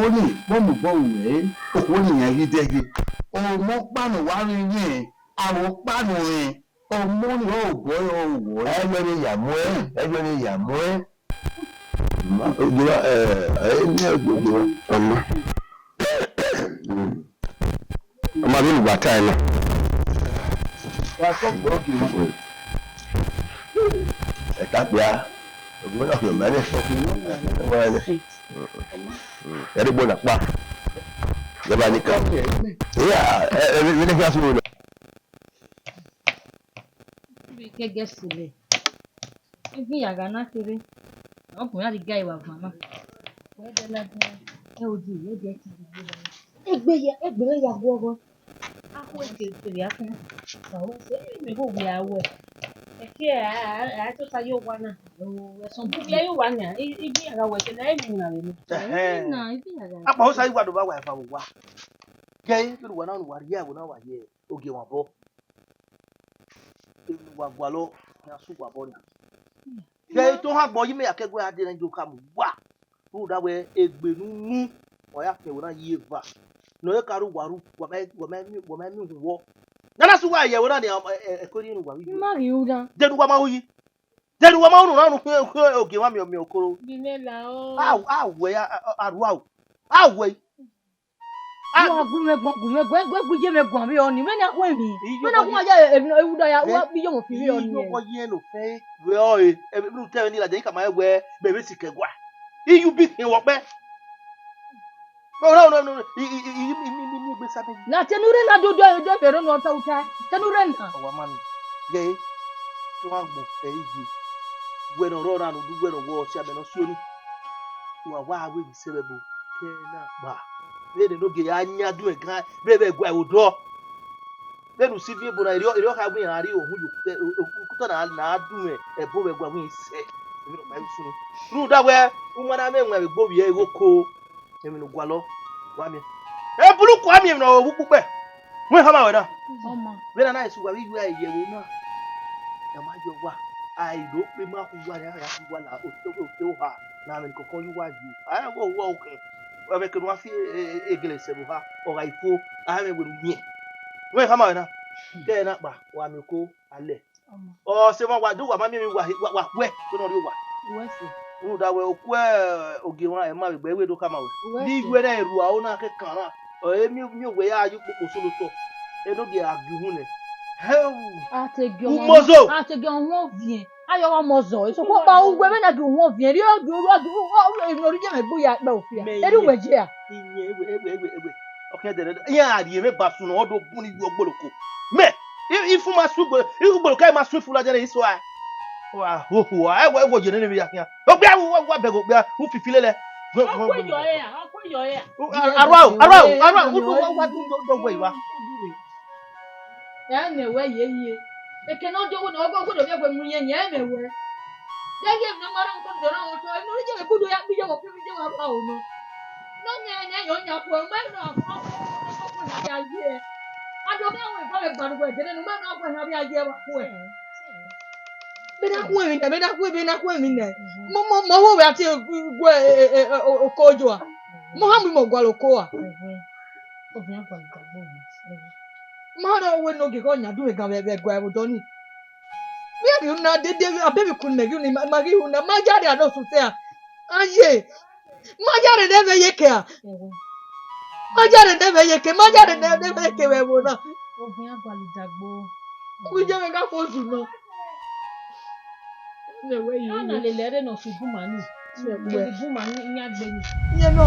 Okhuo ni, vbọ mu obọ ru ẹre, okhuo ni iran ghi dẹghe. Ọmọ ọkpa ne ọ wa rre irẹn, aro ọkpa ne ọ rẹn, ọmọ ni ọre obọ ẹre ọre owọ ẹre. Ẹ yọ ne ya mu ẹn, ẹ yọ ne ya mu ẹn. Ma, ogieva, ẹ, ẹ, ne ogieva. Ọma. Ọma vbene uwa ta ẹre na. Wa sọ gbe ogieva. Ẹta kpia. Ogieva na fi ọma nẹ. Ọma nẹ. Ẹ degbo na kpa. Yaba ni ka. Iya, ẹ, ẹ, vbene kha sunu na. Vbe kẹgẹ sẹ lẹ, egbẹn ya gha na kherhe, ọ bu iran rhie igari vbe agbọn na. Wẹ dẹ ladian, ẹ odi, wẹ dẹ ti dee. Egbe ya, egbe mwẹ ya guọghọ. Akhuẹ ke kere akhuẹ. Ka wẹ sẹ, mẹ ho wia wẹ. Ẹki a, a, a tota ye owa na. Ẹsọn bu wia ye owa nia, i, i bi ya gha wẹ kẹ na, ẹ ni na vbe ni. Ẹhẹn. Na, i bi ya gha. Akpa osa i wa do ba wa eva vbe owa. Gẹ, kere uwa na, uwa rhie ẹvbo na wa ye ogie wan obọ. Emwi ne uwa gualọ, iran sẹ uwa obọ nia. Ghe, I to han agbọn yi mẹ ya ke ẹguẹ a de ne I do khama uwa. Rhunmwuda wẹ egbe ne unu, ọ ya fian ẹvbo na ye eva. Ne ọ re ka rre uwa ru, wa ma, wa ma miẹn, wa ma miẹn uhunmwu. Ne a na sẹ uwa ye ẹvbo na nia, ẹ, ẹ, ẹko rhie ne uwa vbe I ma ghi ru na. Dẹn ne uwa ma ru yi. Dẹn ne uwa ma ru na, unu khian, khian ogie mwa miẹn, miẹn okoro. Bi mẹ la o. A, a wẹ ya, a, a, a ru a o. A wẹ. Ah. Wa gu mwẹ guan, gu mwẹ guan, gu, gu je mwẹ guan vbe ọni. Vbene a khu emwi. Iyo, vbene a khu ya emwi ne uda ya, wa bi yo mo fi vbe ọni. Iyo, kọ ye no fe. Vbe ọre, e, e, ru te ni la je ka ma wẹ, be be si kẹ gua. Iyu bi hin wọ kpẹ. No, no, no, no. I, i, i, i, i, i, i, i, gbe sa be. Na te nu re na do do do be ro no ta uta. Te nu re na. Ọwa ma mi. Ghe, to wa gbo, e, ije. Wẹ nọ rọ na no du wẹ nọ wọ ọsia mẹ nọ si oni. Wa wa wẹ vbe sẹ vbe ẹbo. Kẹ na kpa. Vbene ne ogie ya yan dun ẹgan, vbe vbe ẹguae odọ. Vbene usi viẹn ebo na, erriọ, erriọ kha wẹ iran rri ohun ye okutọ na, na dun ẹbo vbe ẹguae wẹ iran sẹ. Emwi ne ọ kpa sunu. Rhunmwuda wẹ, u ma na mwẹ ẹwaẹn vbe egbe ovbi ẹre igho ko. Emwi ne u gualọ, wa miẹn. Ebulu kua miẹn emwi ne ọ vbe ukpukpẹ. Wẹ khama wẹ na. Ọma. Vbene a na sẹ uwa vbe iye ẹvbo na. Ya ma yọ uwa. A i do kpe ma khu uwa, a ya khu uwa la, ote, ote oha, ne a mwẹ ne kọkọ ye uwa yi. A ya ghe uwa okhin. Ẹmwẹ kene uwa fi, e, e, egele sẹ vbe oha, ọ gha i fo, a mwẹ wẹ ne u miẹn. Wẹ khama wẹ na. Kẹ na kpa, wa miẹn oko, a lẹ. Ọ sẹ emwa wa do, wa ma miẹn emwi, wa, wa, wa khuẹ, wẹ ne ọ rrie owa. Uwẹ sẹ. Rhunmwuda wẹ, okhuẹ ogie mwa, ẹ ma vbe gbe, ẹ wẹ do khama wẹ. Uwẹ sẹ. Ni wẹ na ru aro na kẹkan na, ọ re miẹn, miẹn wẹ ya ye ukpokpo solo otọ. Enogie a gie uhunmwu nẹ. Hẹu. A te gie ọmọ, umozo. A te gie ọmọ viẹn. A yọ ọmọ zọ. Eso kpokpa uwẹ vbe na gie uhunmwu viẹn. Rhie ogie, rhie ogie, emwi ne ọ rhie ye mwẹ gbe ya kpẹ ofia. Mẹ eri ye. Uwẹ je a. Iye, ewe, ewe, ewe, ewe. Ọ khian dẹrẹdẹ. Iran a rhie mwẹ ba sunu, ọ do bun ni yu ogboloko. Mẹ, i, i fu ma su gbe, i ugboloko ma su ifu ladian ne i so a. Wa ho ho a, ẹ wọ, ẹ wọ ye nene vbe ya khian. Okpia, wa, wa, wa bẹghe okpia, u fifi lele. Ọ kue yọ ẹ a, ọ kue yọ ẹ a. Arua o, arua o, arua o, u wa, wa, wa, wa, wa, wa. Ẹ mẹ wẹ ye ye. Eke ne ọ dee, wẹ ne ọ gọgọdọ vbe ẹguẹ mu yẹn, ẹ mẹ wẹ. Ye ye ne ọ ma rhan otọ, ne ọ rhan otọ, ẹ ne ọ ye vbe gudu ya kpe iye vbe ọke iye vbe arua o nọ. Ne ọ miẹn ne yọ yan kue, mẹ ne ọ kue na ya ye. A do mẹ wẹ gba vbe gbaru wẹ dede, ne mẹ ne ọ kue na vbe ya ye vbe kue. Vbe na kue emwi nẹ, vbe na kue, vbe na kue emwi nẹ. Mo, mo, mo wo vbe a tie gu, gu, e, e, e, o, o, oko yo a. Mo ha mu imo gualọ oko a. Ma rọ wẹ ne ogie ghe ọyan dun vbe gan vbe, vbe ẹguae vbe odọ ni. Vbe ghi ru na dede, abẹ vbe kun mẹ ghi ru ni, ma, ma ghi ru na, ma ya rre a nọ sẹ a. Aye, ma ya rre ne ẹmwẹ ye ke a. Ma ya rre ne ẹmwẹ ye ke, ma ya rre ne, ne ẹmwẹ ye ke vbe ẹvbo na. Ogun ya gualọ idagbo. Ogun je mwẹ gha khuo zu nọ. Ana lele ẹre ne ọ fi bun ma ni. Lele bun ma ni, iyan gbe ni. Iye nọ.